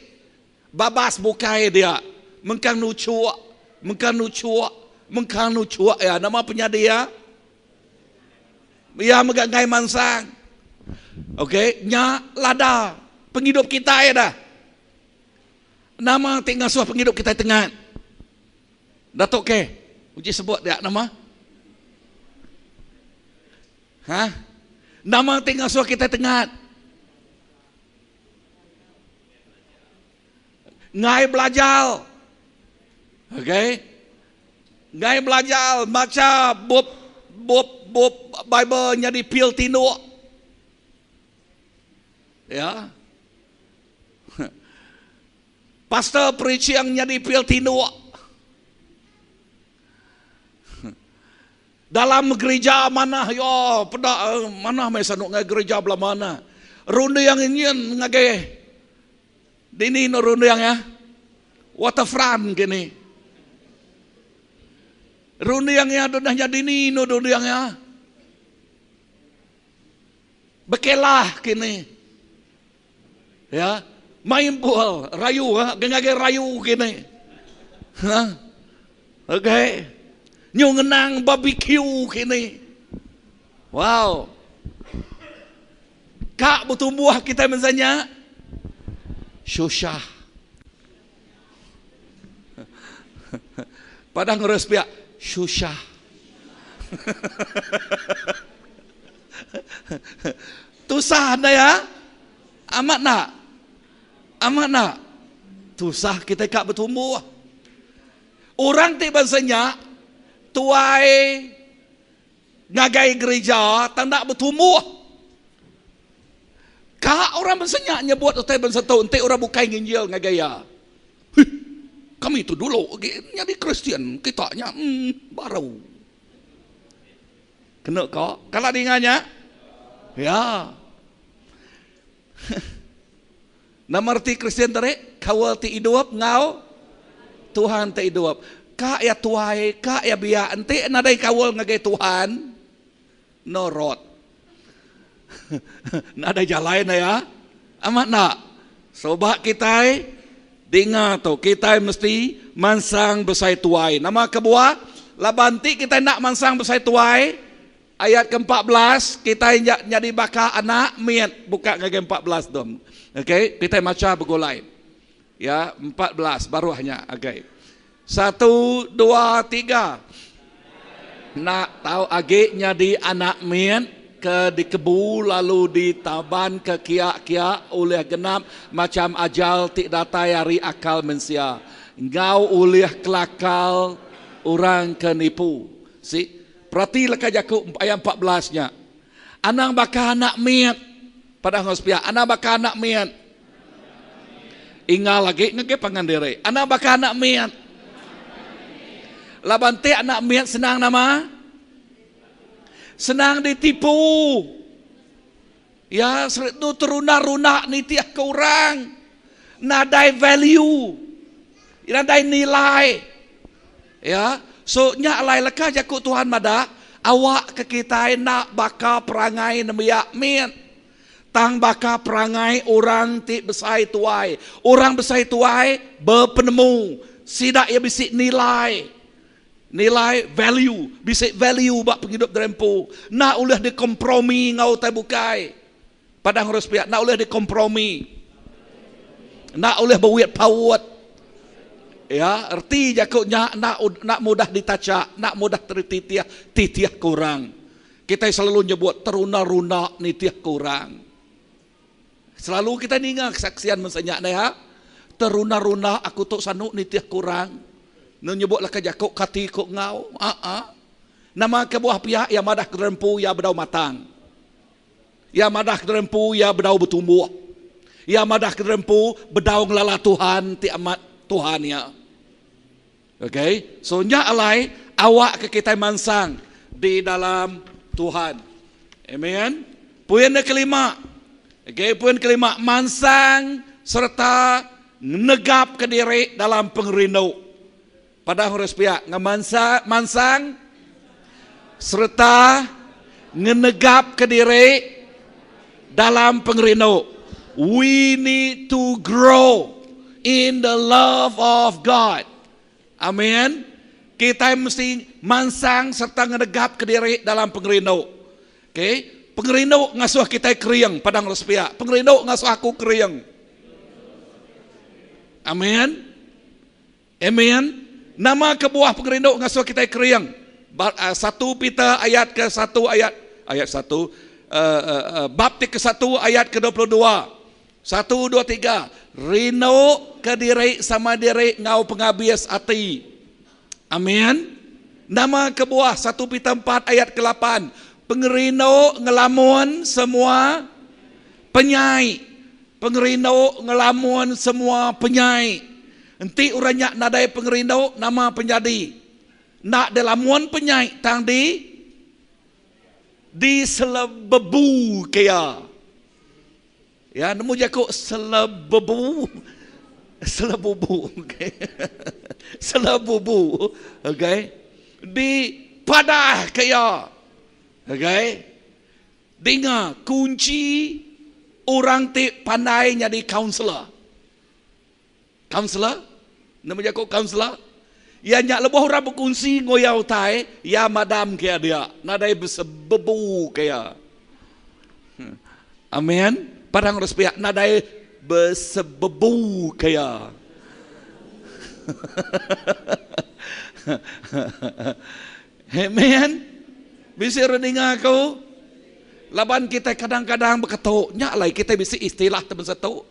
Babas bukai dia mengkang nuchuk, mengkang nuchuk, mengkang nuchuk iya. Nama penyadi iya? Iya mega enggai mansang. Okey, nya lada pengidup kitai dah. Nama ti ngasuh pengidup kitai tengat? Datuk ke, uji sebut dia nama? Ha? Nama ti ngasuh kitai tengat? Ngai belajar. Okey. Ngai belajar macha bup bup bup Bible nyadi pil tinduk. Ya. Pastor preaching nyadi pil tinduk. Dalam gerija manah yo peda manah meh sanu ngagai gerija bela manah. Runding nyin ngagai dini eno runding iya waterfront kini. Runding iya dah nya dini eno runding iya. Bekelah kini. Ya, main bol rayu ha ngagai rayu kini. Ha. Okey. Nyu ngenang barbecue kini. Wow. Ka betumbuh kita misalnya susah. Padang ngurus pia susah. Tusah enda ya? Amat enda? Amat enda? Tusah kitai ka betumbuh. Orang ti bansa nya tuai ngagai gerija tang enda betumbuh. Ka orang bansa nya nyebut utai bansa tu enti orang bukai nginjil ngagai iya. Huh, kami tu dulu agi nyadi Kristian kita nya hmm baru. Kena ka? Kala ninga nya? Ya. Nama reti Kristian tadi? Kaul ti idup enggau Tuhan ti idup. Ka iya tuai, ka iya biak enti nadai kaul ngagai Tuhan, no road. Nadai jalai enda iya. Amat enda? Suba kitai dinga tu, kitai mesti mansang besai tuai. Nama kebuah? Laban enti kitai enda mansang besai tuai, ayat ke 14, kitai nya nyadi baka anak mit. Buka ngagai 14 tu. Okey, kitai macha begulai. Ya, 14 baruh nya. Okey. Satu, dua, tiga. Enda tau agi nyadi anak mit ke dikebu lalu ditabanka kia-kia ulih genap macham ajal ti datai ari akal mensia enggau ulih kelakal orang ke nipu. Si, perati leka jaku ayat 14 nya. Anang baka anak mit. Padah enggau sepiak, anang baka anak mit. Ingal agi ngagai pangan diri. Anang baka anak mit. Laban ti anak mit senang nama? Senang ditipu. Ya, tu terunda-runda nitih ke orang. Nadai value. Nadai nilai. Ya, so nya alai leka jaku Tuhan madah, awak ke kitai enda baka perangai nembiak mit. Tang baka perangai orang ti besai tuai. Orang besai tuai bepenemu. Sida iya bisi nilai. Nilai value, bisi value ba pengidup diri empu. Enda ulih dikompromi enggau utai bukai. Padah ngurus piak, enda ulih dikompromi. Enda ulih bewit paut. Ya, reti jaku nya enda enda mudah ditachak, enda mudah terititih titih ke orang. Kitai selalu nyebut terunda-runda nitih ke orang. Selalu kitai ninga kesaksian mensia nya deh ha. Terunda-runda aku tu sanu nitih ke orang. Enu nyebut leka jaku kati ku enggau. Aa. Nama kebuah pia iya madah ke empu iya bedau matang. Iya madah ke empu iya bedau betumbuh. Iya madah ke empu bedau ngelala Tuhan ti amat Tuhan iya. Okay. So nya alai awak ke kitai mansang di dalam Tuhan. Amen. Poin yang kelima. Okay, poin kelima mansang sereta negap ke diri dalam pengerindu. Padah urang sepiak ngemansa mansang sereta ngenegap ke diri dalam pengerindu. We need to grow in the love of God. Amen. Kitai mesti mansang sereta ngenegap ke diri dalam pengerindu. Okay. Pengerindu ngasuh kitai kering padang lu sepiak. Pengerindu ngasuh aku kering. Amen. Amen. Nama kebuah pengerindu ngasuh kitai kering? 1 Peter ayat ke 1 ayat ayat 1 uh, uh, uh, bab ti ke 1 ayat ke 22. 1 2 3. Rindu ke diri sama diri ngau pengabis ati. Amin. Nama kebuah 1 Peter 4 ayat ke 8. Pengerindu ngelamun semua penyai. Pengerindu ngelamun semua penyai. Enti orang nya nadai pengerindu, nama penjadi? Enda dilamun penyai tang di diselebebu ke iya. Ya, nemu jaku selebebu. Selebubu. Okay. Selebubu. Okay. Dipadah ke iya. Okay. Dinga kunchi orang ti pandai nyadi kaunselor. Kaunselor? Nama jaku kaunselor? Iya nya lebuh orang bekunsi ngoya utai, iya madam ke iya dia. Nadai besebebu ke iya. Amen. Padang orang sepiak nadai besebebu ke iya. Amen. Bisi orang ninga aku. Laban kitai kadang-kadang beketu, nya alai kitai bisi istilah ti bansa tu,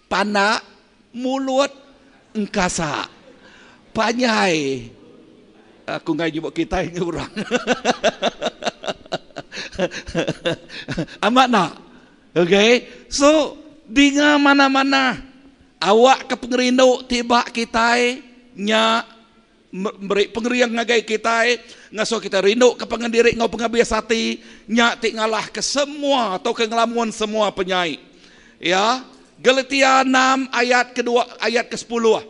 pandak mulut engkasa. Panjai aku enggai nyebut kitai enggau orang. Amat enda? Okay. So, dinga manah-manah awak ke pengerindu ti ba kitai nya Meri pengering ngagai kitai, ngasuh kitai rinduka pangan diri enggau pengabis ati, nya ti ngalahka semua tauka ngelamun semua penyai. Ya, Galatia enam ayat kedua ayat kesepuluh.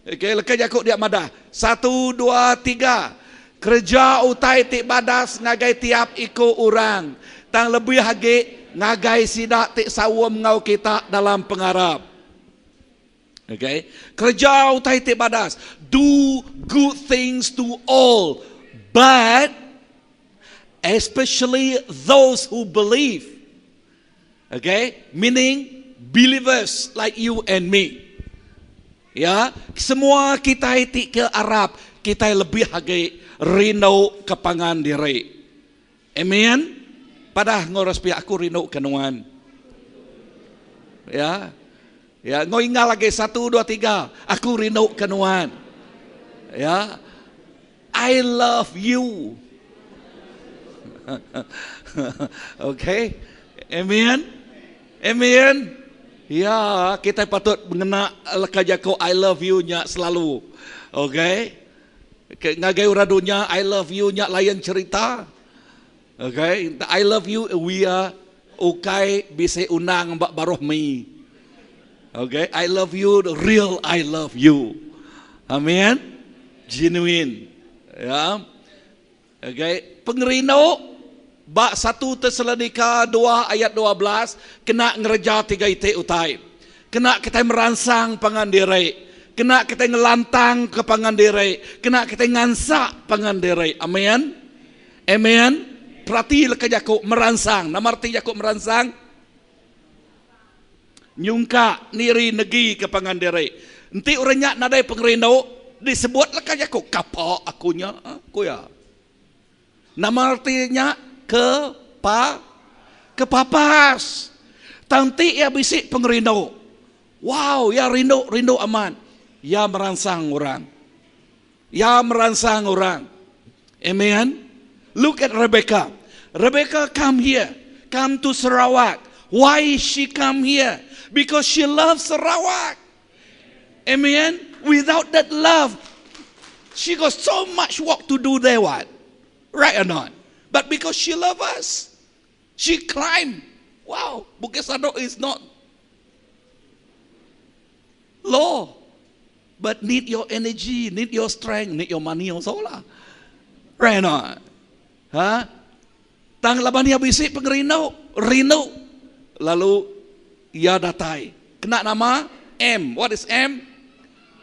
Okey, leka jaku dia madah, satu dua tiga, kereja utai ti badas ngagai tiap iku orang, tang lebih agi ngagai sida ti saum enggau kita dalam pengarap. Okay. Kereja utai ti badas. Do good things to all, but especially those who believe. Okay, meaning believers like you and me. Ya, semua kitai ti ke arap, kitai lebih agi rindu ke pangan diri. Amen. Padah enggau orang sepiak aku rindu ke nuan. Ya. Ya, enggau ingal agi satu dua tiga, aku rindu ke nuan. Ya. I love you. okay. Amen. Amen. Ya, kita patut mengena leka jaku I love you nya selalu. Okay. Ke ngagai orang dunya I love you nya lain cerita. Okay, I love you we are ukai bisi undang ba baruh mi. Okay, I love you the real I love you. Amen. Genuine. Ya. Okay, pengerindu ba 1 Tesalonika 2 ayat 12 kena ngereja tiga iti utai. Kena kitai meransang pangan diri. Kena kitai ngelantang ke pangan diri, kena kitai ngansak pangan diri. Amen. Amen. Perati leka jaku meransang. Nama reti jaku meransang? Nyungka niri negi ke pangan diri. Enti orang nya nadai pengerindu, disebut leka jaku kapa aku nya, ku iya. Nama reti nya ke pa kepapas. Tang enti iya bisi pengerindu, wow iya rindu rindu amat. Iya meransang orang. Iya meransang orang. Amen. Look at Rebecca. Rebecca come here, come to Sarawak. Why she come here? Because she loves Sarawak. Amen. Without that love, she got so much work to do there what? Right or not? But because she love us, she climb. Wow, Bukit Sadok is not low. But need your energy, need your strength, need your money also lah. Right or not? Ha? Tang laban iya bisi pengerindu, rindu lalu iya datai. Kena nama M. What is M?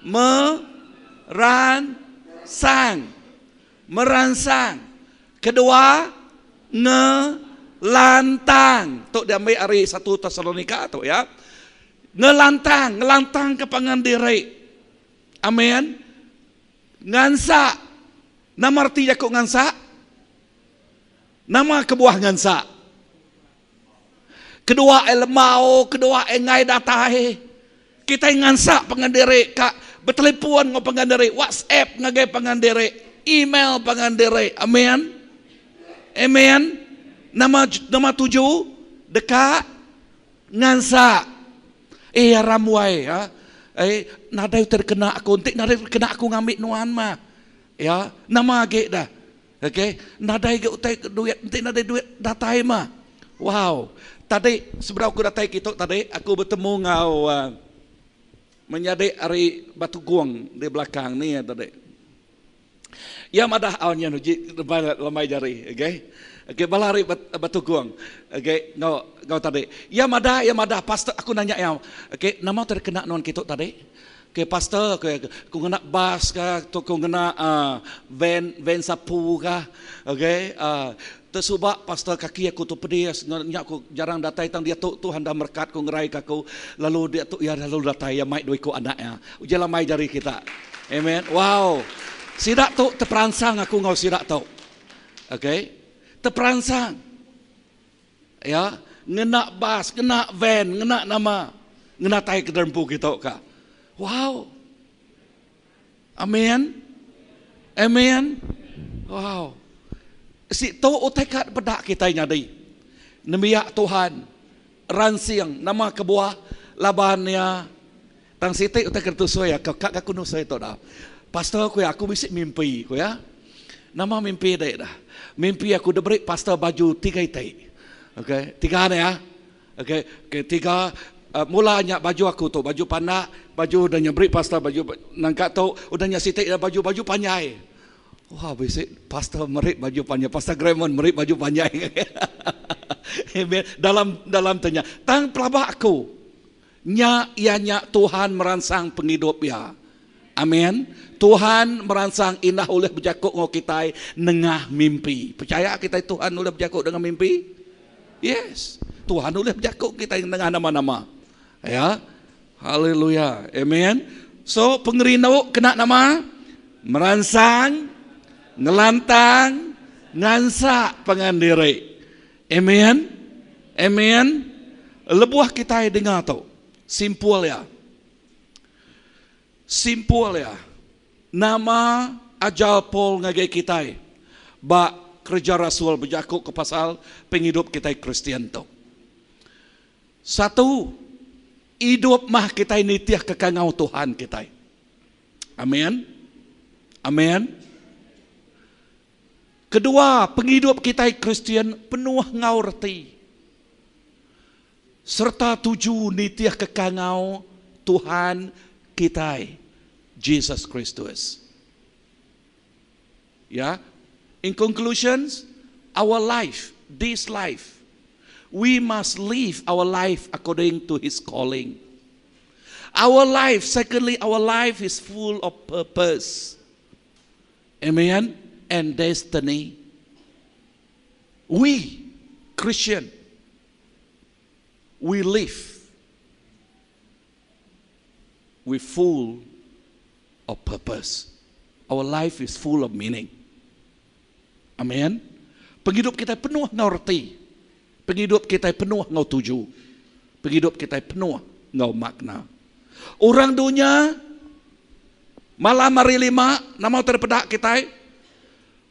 Meransang. Meransang. Kedua, ngelantang. Tu diambi ari satu Tesalonika tu ya. Ngelantang, ngelantangka pangan diri. Amen. Ngansak. Nama reti jaku ngansak? Nama kebuah ngansak? Kedua ai lembau, kedua ai enggai datai. Kitai ngansak pangan diri ka betelefon enggau pangan diri, WhatsApp ngagai pangan diri, email pangan diri. Amen. Amen. Nama nama tuju? Deka ngansak. Eh aram wai ha. Eh nadai utai dikena aku enti nadai dikena aku ngambi nuan mah. Ya, nama agi dah. Okey, nadai ga utai ke duit enti nadai duit datai mah. Wow. Tadi sebedau aku datai kitu tadi aku betemu enggau uh, menyadi ari Batu Gong di belakang ni ya tadi. Ya madah au nya uji lemai jari, okey. Okey bala ari Batu Gong. Okey, enggau enggau tadi. Ya madah, ya madah pastor aku nanya iya. Okey, nama utai kena nuan kitu tadi? Ke pastor ke ku ngena bas ka tu ku ngena uh, van van sapu ka okey uh, tersuba pastor kaki aku tu pedis nya aku jarang datai tang dia tu Tuhan dah merkat ku ngerai ka aku lalu dia tu ya lalu datai ya mai dua iku anak ya uji lamai jari kita amen wow sida tu teperansang aku enggau sida tu okey teperansang Ya, ngena bas, ngena van, ngena nama, ngena tai ke derempu kita ka. Wow. Amen. Amen. Wow. Si tu utai ka peda kita nyadi. Nembiak Tuhan ransing nama kebuah laban ya tang siti utai ke tusui ya ka aku nusui tu dah. Pastor ku ya aku bisi mimpi ku ya. Nama mimpi dek dah. Mimpi aku diberi pastor baju tiga iti. Okey, tiga ni ya. Okey, okay, tiga uh, mula nya baju aku tu, baju pandak, baju udah nya beri pastor baju nangka tu, udah nya siti baju baju panjai. Wah, bisi pastor meri baju panjai, pastor Gremon meri baju panjai. dalam dalam tanya, tang pelaba aku Nya iya nya Tuhan meransang pengidup iya. Amen. Tuhan meransang indah ulih bejaku enggau kitai nengah mimpi. Pechaya kitai Tuhan ulih bejaku nengah mimpi? Yes. Tuhan ulih bejaku kitai nengah nama-nama. Ya. Haleluya. Amen. So pengerindu kena nama? Meransang, ngelantang, ngansak pangan diri. Amen. Amen. Lebuh kitai dengar tu, simpul iya. Simpul iya. Nama ajar Paul ngagai kitai ba kereja rasul bejaku ke pasal pengidup kitai Kristian tu. Satu, idup mah kitai nitih ke kangau Tuhan kitai. Amen. Amen. Kedua, pengidup kitai Kristian penuh enggau reti sereta tuju nitihka kangau Tuhan kitai, Jesus Kristus. Ya. In conclusions, our life, this life, we must live our life according to his calling. Our life, secondly, our life is full of purpose. Amen. And destiny. We, Christian, we live we full of purpose. Our life is full of meaning. Amen. Pengidup kita penuh enggau reti. Pengidup kita penuh enggau tuju. Pengidup kita penuh enggau makna. Orang dunya malam hari lima nama utai dipeda kitai?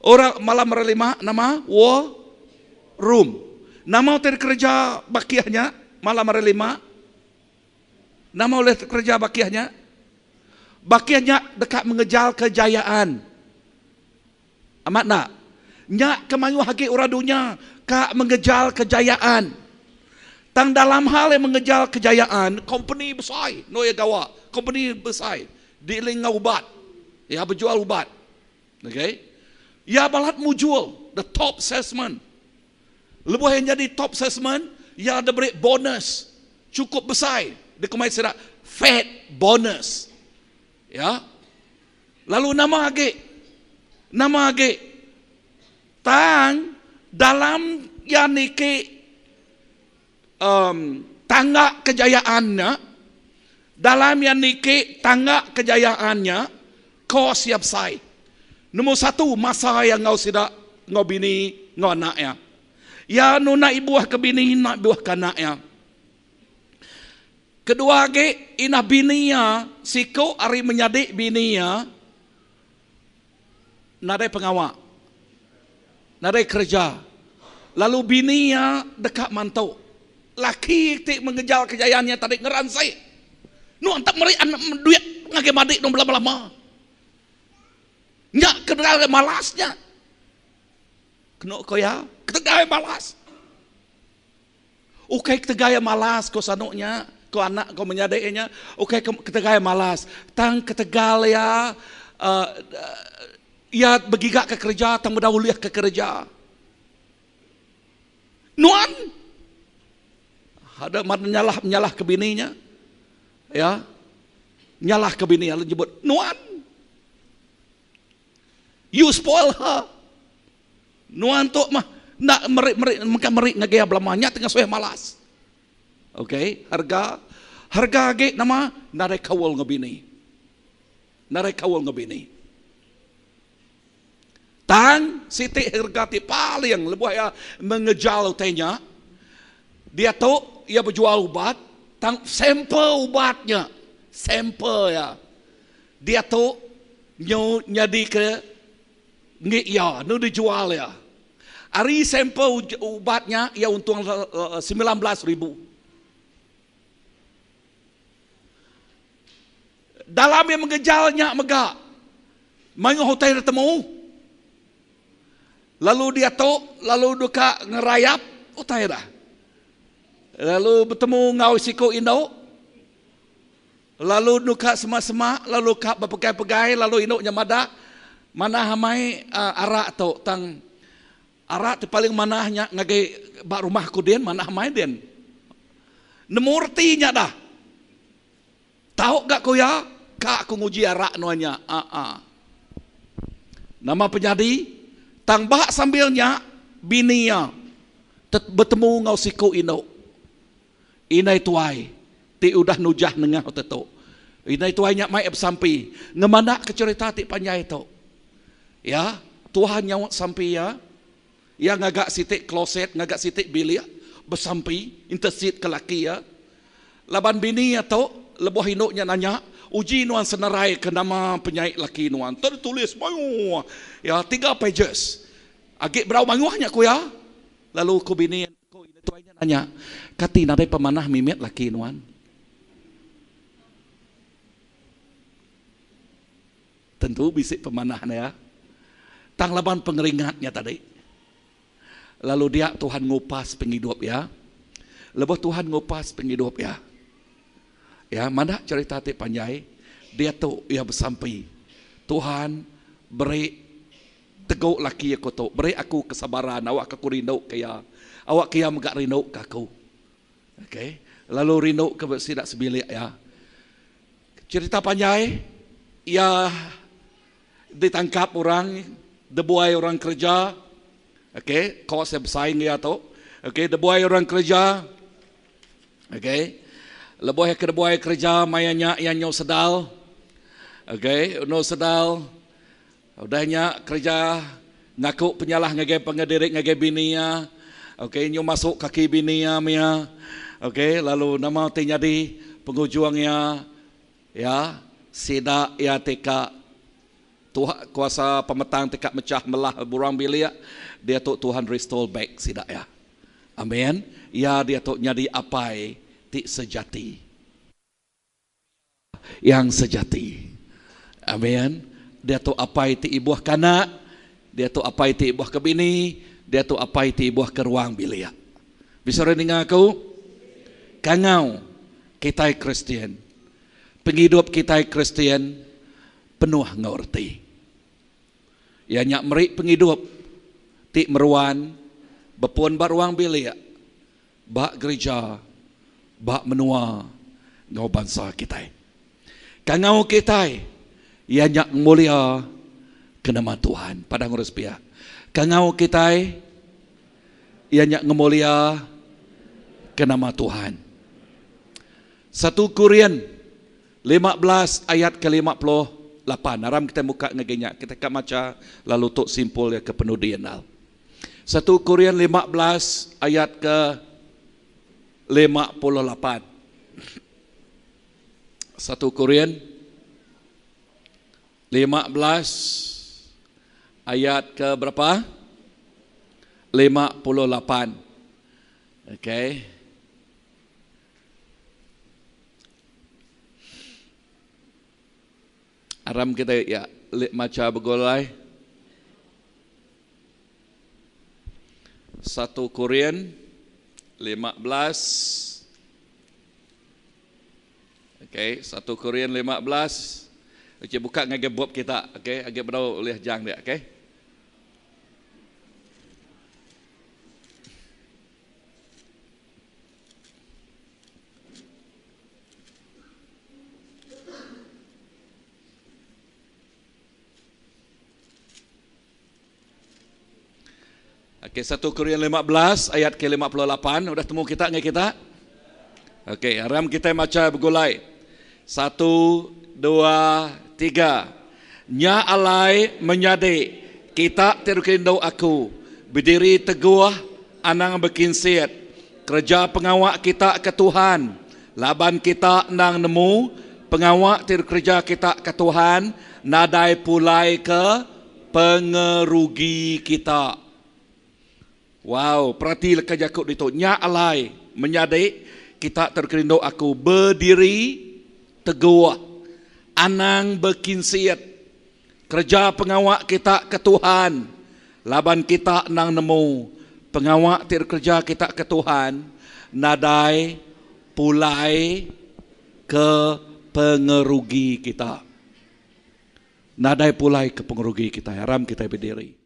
Orang malam hari lima nama war room. Nama utai dikereja bakih nya malam hari lima? Nama ulih kereja bakih nya? Bakih nya deka mengejar kejayaan. Amat enda? Nya ke mayuh agi orang dunya ka mengejar kejayaan. Tang dalam hal iya mengejar kejayaan, kompeni besai endur iya gawa, kompeni besai dealing enggau ubat. Iya bejual ubat. Okay. Iya balat mujur, the top salesman. Lebuh iya nyadi top salesman, iya diberi bonus chukup besai dikumbai sida fat bonus. Ya. Lalu nama agi? Nama agi? Tang dalam iya niki um, tangga kejayaan nya, dalam iya niki tangga kejayaan nya, kos iya besai. Nombor satu, masa iya enggau sida, enggau bini, enggau anak iya. Iya nuna ibuh ke bini, enda ibuh ke anak iya. Kedua agi, inah bini iya siku ari menyadi bini iya nadai pengawa, nadai kereja. Lalu bini iya deka mantu. Laki ti mengejar kejayaan iya tadi ngeransi. Nuan tak meri anak duit ngagai madi nuan belama-lama. Nya ketegal malas nya. Kenu ko iya, ketegal malas. Ukai ketegal iya malas ko sanu nya, ko anak ko menyadi nya, ukai ketegal iya malas, tang ketegal iya uhh iya begiga ke kereja tang meda ulih ke kereja. Nuan ada menyalah menyalah ke bini nya. Ya. Nyalah ke bini lalu nyebut nuan. You spoil her. Nuan tu mah enda meri meri mega meri ngagai iya belama nya ti ngasuh iya malas. Okay, harga harga agi nama nadai kaul enggau bini. Nadai kaul enggau bini. Tang siti harga ti paling lebuh iya mengejal utai nya diatu iya bejual ubat tang sampel ubat nya sampel iya diatu nyu nyadi ke Enggi iya, enu dijual iya. Ari sampel ubat nya, iya untung 19 ribu. Dalam iya mengejal nya mega, mayuh utai ditemu. Lalu diatu, lalu deka ngerayap utai dah. Lalu betemu enggau siku indu. Lalu nuka semak-semak, lalu ka bepegai-pegai, lalu indu nya madah, Manah amai arak tu, tang arak ti paling manah nya ngagai ba rumah aku din, manah amai din. Nemu reti nya dah. Tau ga ku iya, ka aku nguji arak nuan nya. Aa. Nama penyadi, tang ba sambil nya, bini iya betemu enggau siku indu. Indai tuai ti udah nujah nengah utai tu. Indai tuai nya mai besampi ngemandakka cherita ti panjai tu. Ya, Tuhan nyaut sampi iya. Iya ngaga siti kloset, ngaga siti bilik besampi, intercede ke laki iya. Laban bini iya tu, lebuh indu nya nanya, uji nuan senerai ke nama penyai laki nuan. Tertulis mayuh. Ya, tiga pages. Agi berau mayuh nya ku iya. Lalu ku bini Ku indai tuai nya nanya, Kati nadai pemanah mimit laki nuan? Tentu bisi pemanah nya. Tang laban pengeringat nya tadi. Lalu dia Tuhan ngupas pengidup iya. Lebuh Tuhan ngupas pengidup iya, ya madah cherita ti panjai, diatu iya besampi, Tuhan beri Tegu laki aku tu, beri aku kesabaran awakka aku rinduka iya, awakka iya mega rinduka aku. Okey, lalu rinduka sida sebilik iya. Cherita panjai, iya ditangkap orang, dibuai orang kereja. Okey, kos iya besai enggau iya tu. Okey, dibuai orang kereja. Okey. Lebuh iya ke dibuai kereja maya nya iya nyau sedal. Okey, enu sedal. Udah nya kereja ngaku penyalah ngagai pangan diri ngagai bini iya. Okey nyu masuk kaki bini iya mia. Okey lalu nama ti nyadi pengujung iya ya sida iya ti ka Tuhan kuasa pemetang ti ka mechah melah burang bilik diatu Tuhan restore back sida iya. Amen. Iya diatu nyadi apai ti sejati. Yang sejati. Amen. Diatu apai ti ibuh ke anak, diatu apai ti ibuh ke bini, diatu apai ti ibuh ke ruang bilik. Bisi orang ninga aku? Kangau kitai Kristian. Pengidup kitai Kristian penuh enggau reti. Iya nya meri pengidup ti meruan bepun ba ruang bilik ba gerija, ba menua enggau bansa kitai. Kangau kitai iya nya ngemulia ke nama Tuhan. Padah ngurus pia. Kangau kitai iya nya ngemulia ke nama Tuhan. Satu Korin 15 ayat ke 58. Aram kitai muka ngagai nya. Kitai ka macha lalu tu simpul iya ke penudi endal. Satu Korin 15 ayat ke 58. Satu Korin 15 ayat ke berapa? 58. Okey. Aram kita ya macha begulai. Satu Korin 15. Okey, satu Korin 15. Okey, buka ngagai bup kita, okey, agi bedau ulih jang dia, okey. Okey, 1 Korin 15 ayat ke 58 udah temu kita ngai kita? Okey, aram kita macha begulai. Satu, dua, tiga. Nya alai menyadi kita ti dikerindu aku, bediri teguh anang bekinsit kereja pengawa kita ke Tuhan, laban kita endang nemu pengawa ti dikereja kita ke Tuhan nadai pulai ke pengerugi kita. Wow, perati leka jaku ditu. Nya alai, menyadi, kita terkerindu aku bediri teguh, anang bekinsit. Kereja pengawa kita ke Tuhan, laban kita endang nemu pengawa ti dikereja kita ke Tuhan nadai pulai ke pengerugi kita. Nadai pulai ke pengerugi kitai. Aram kitai bediri.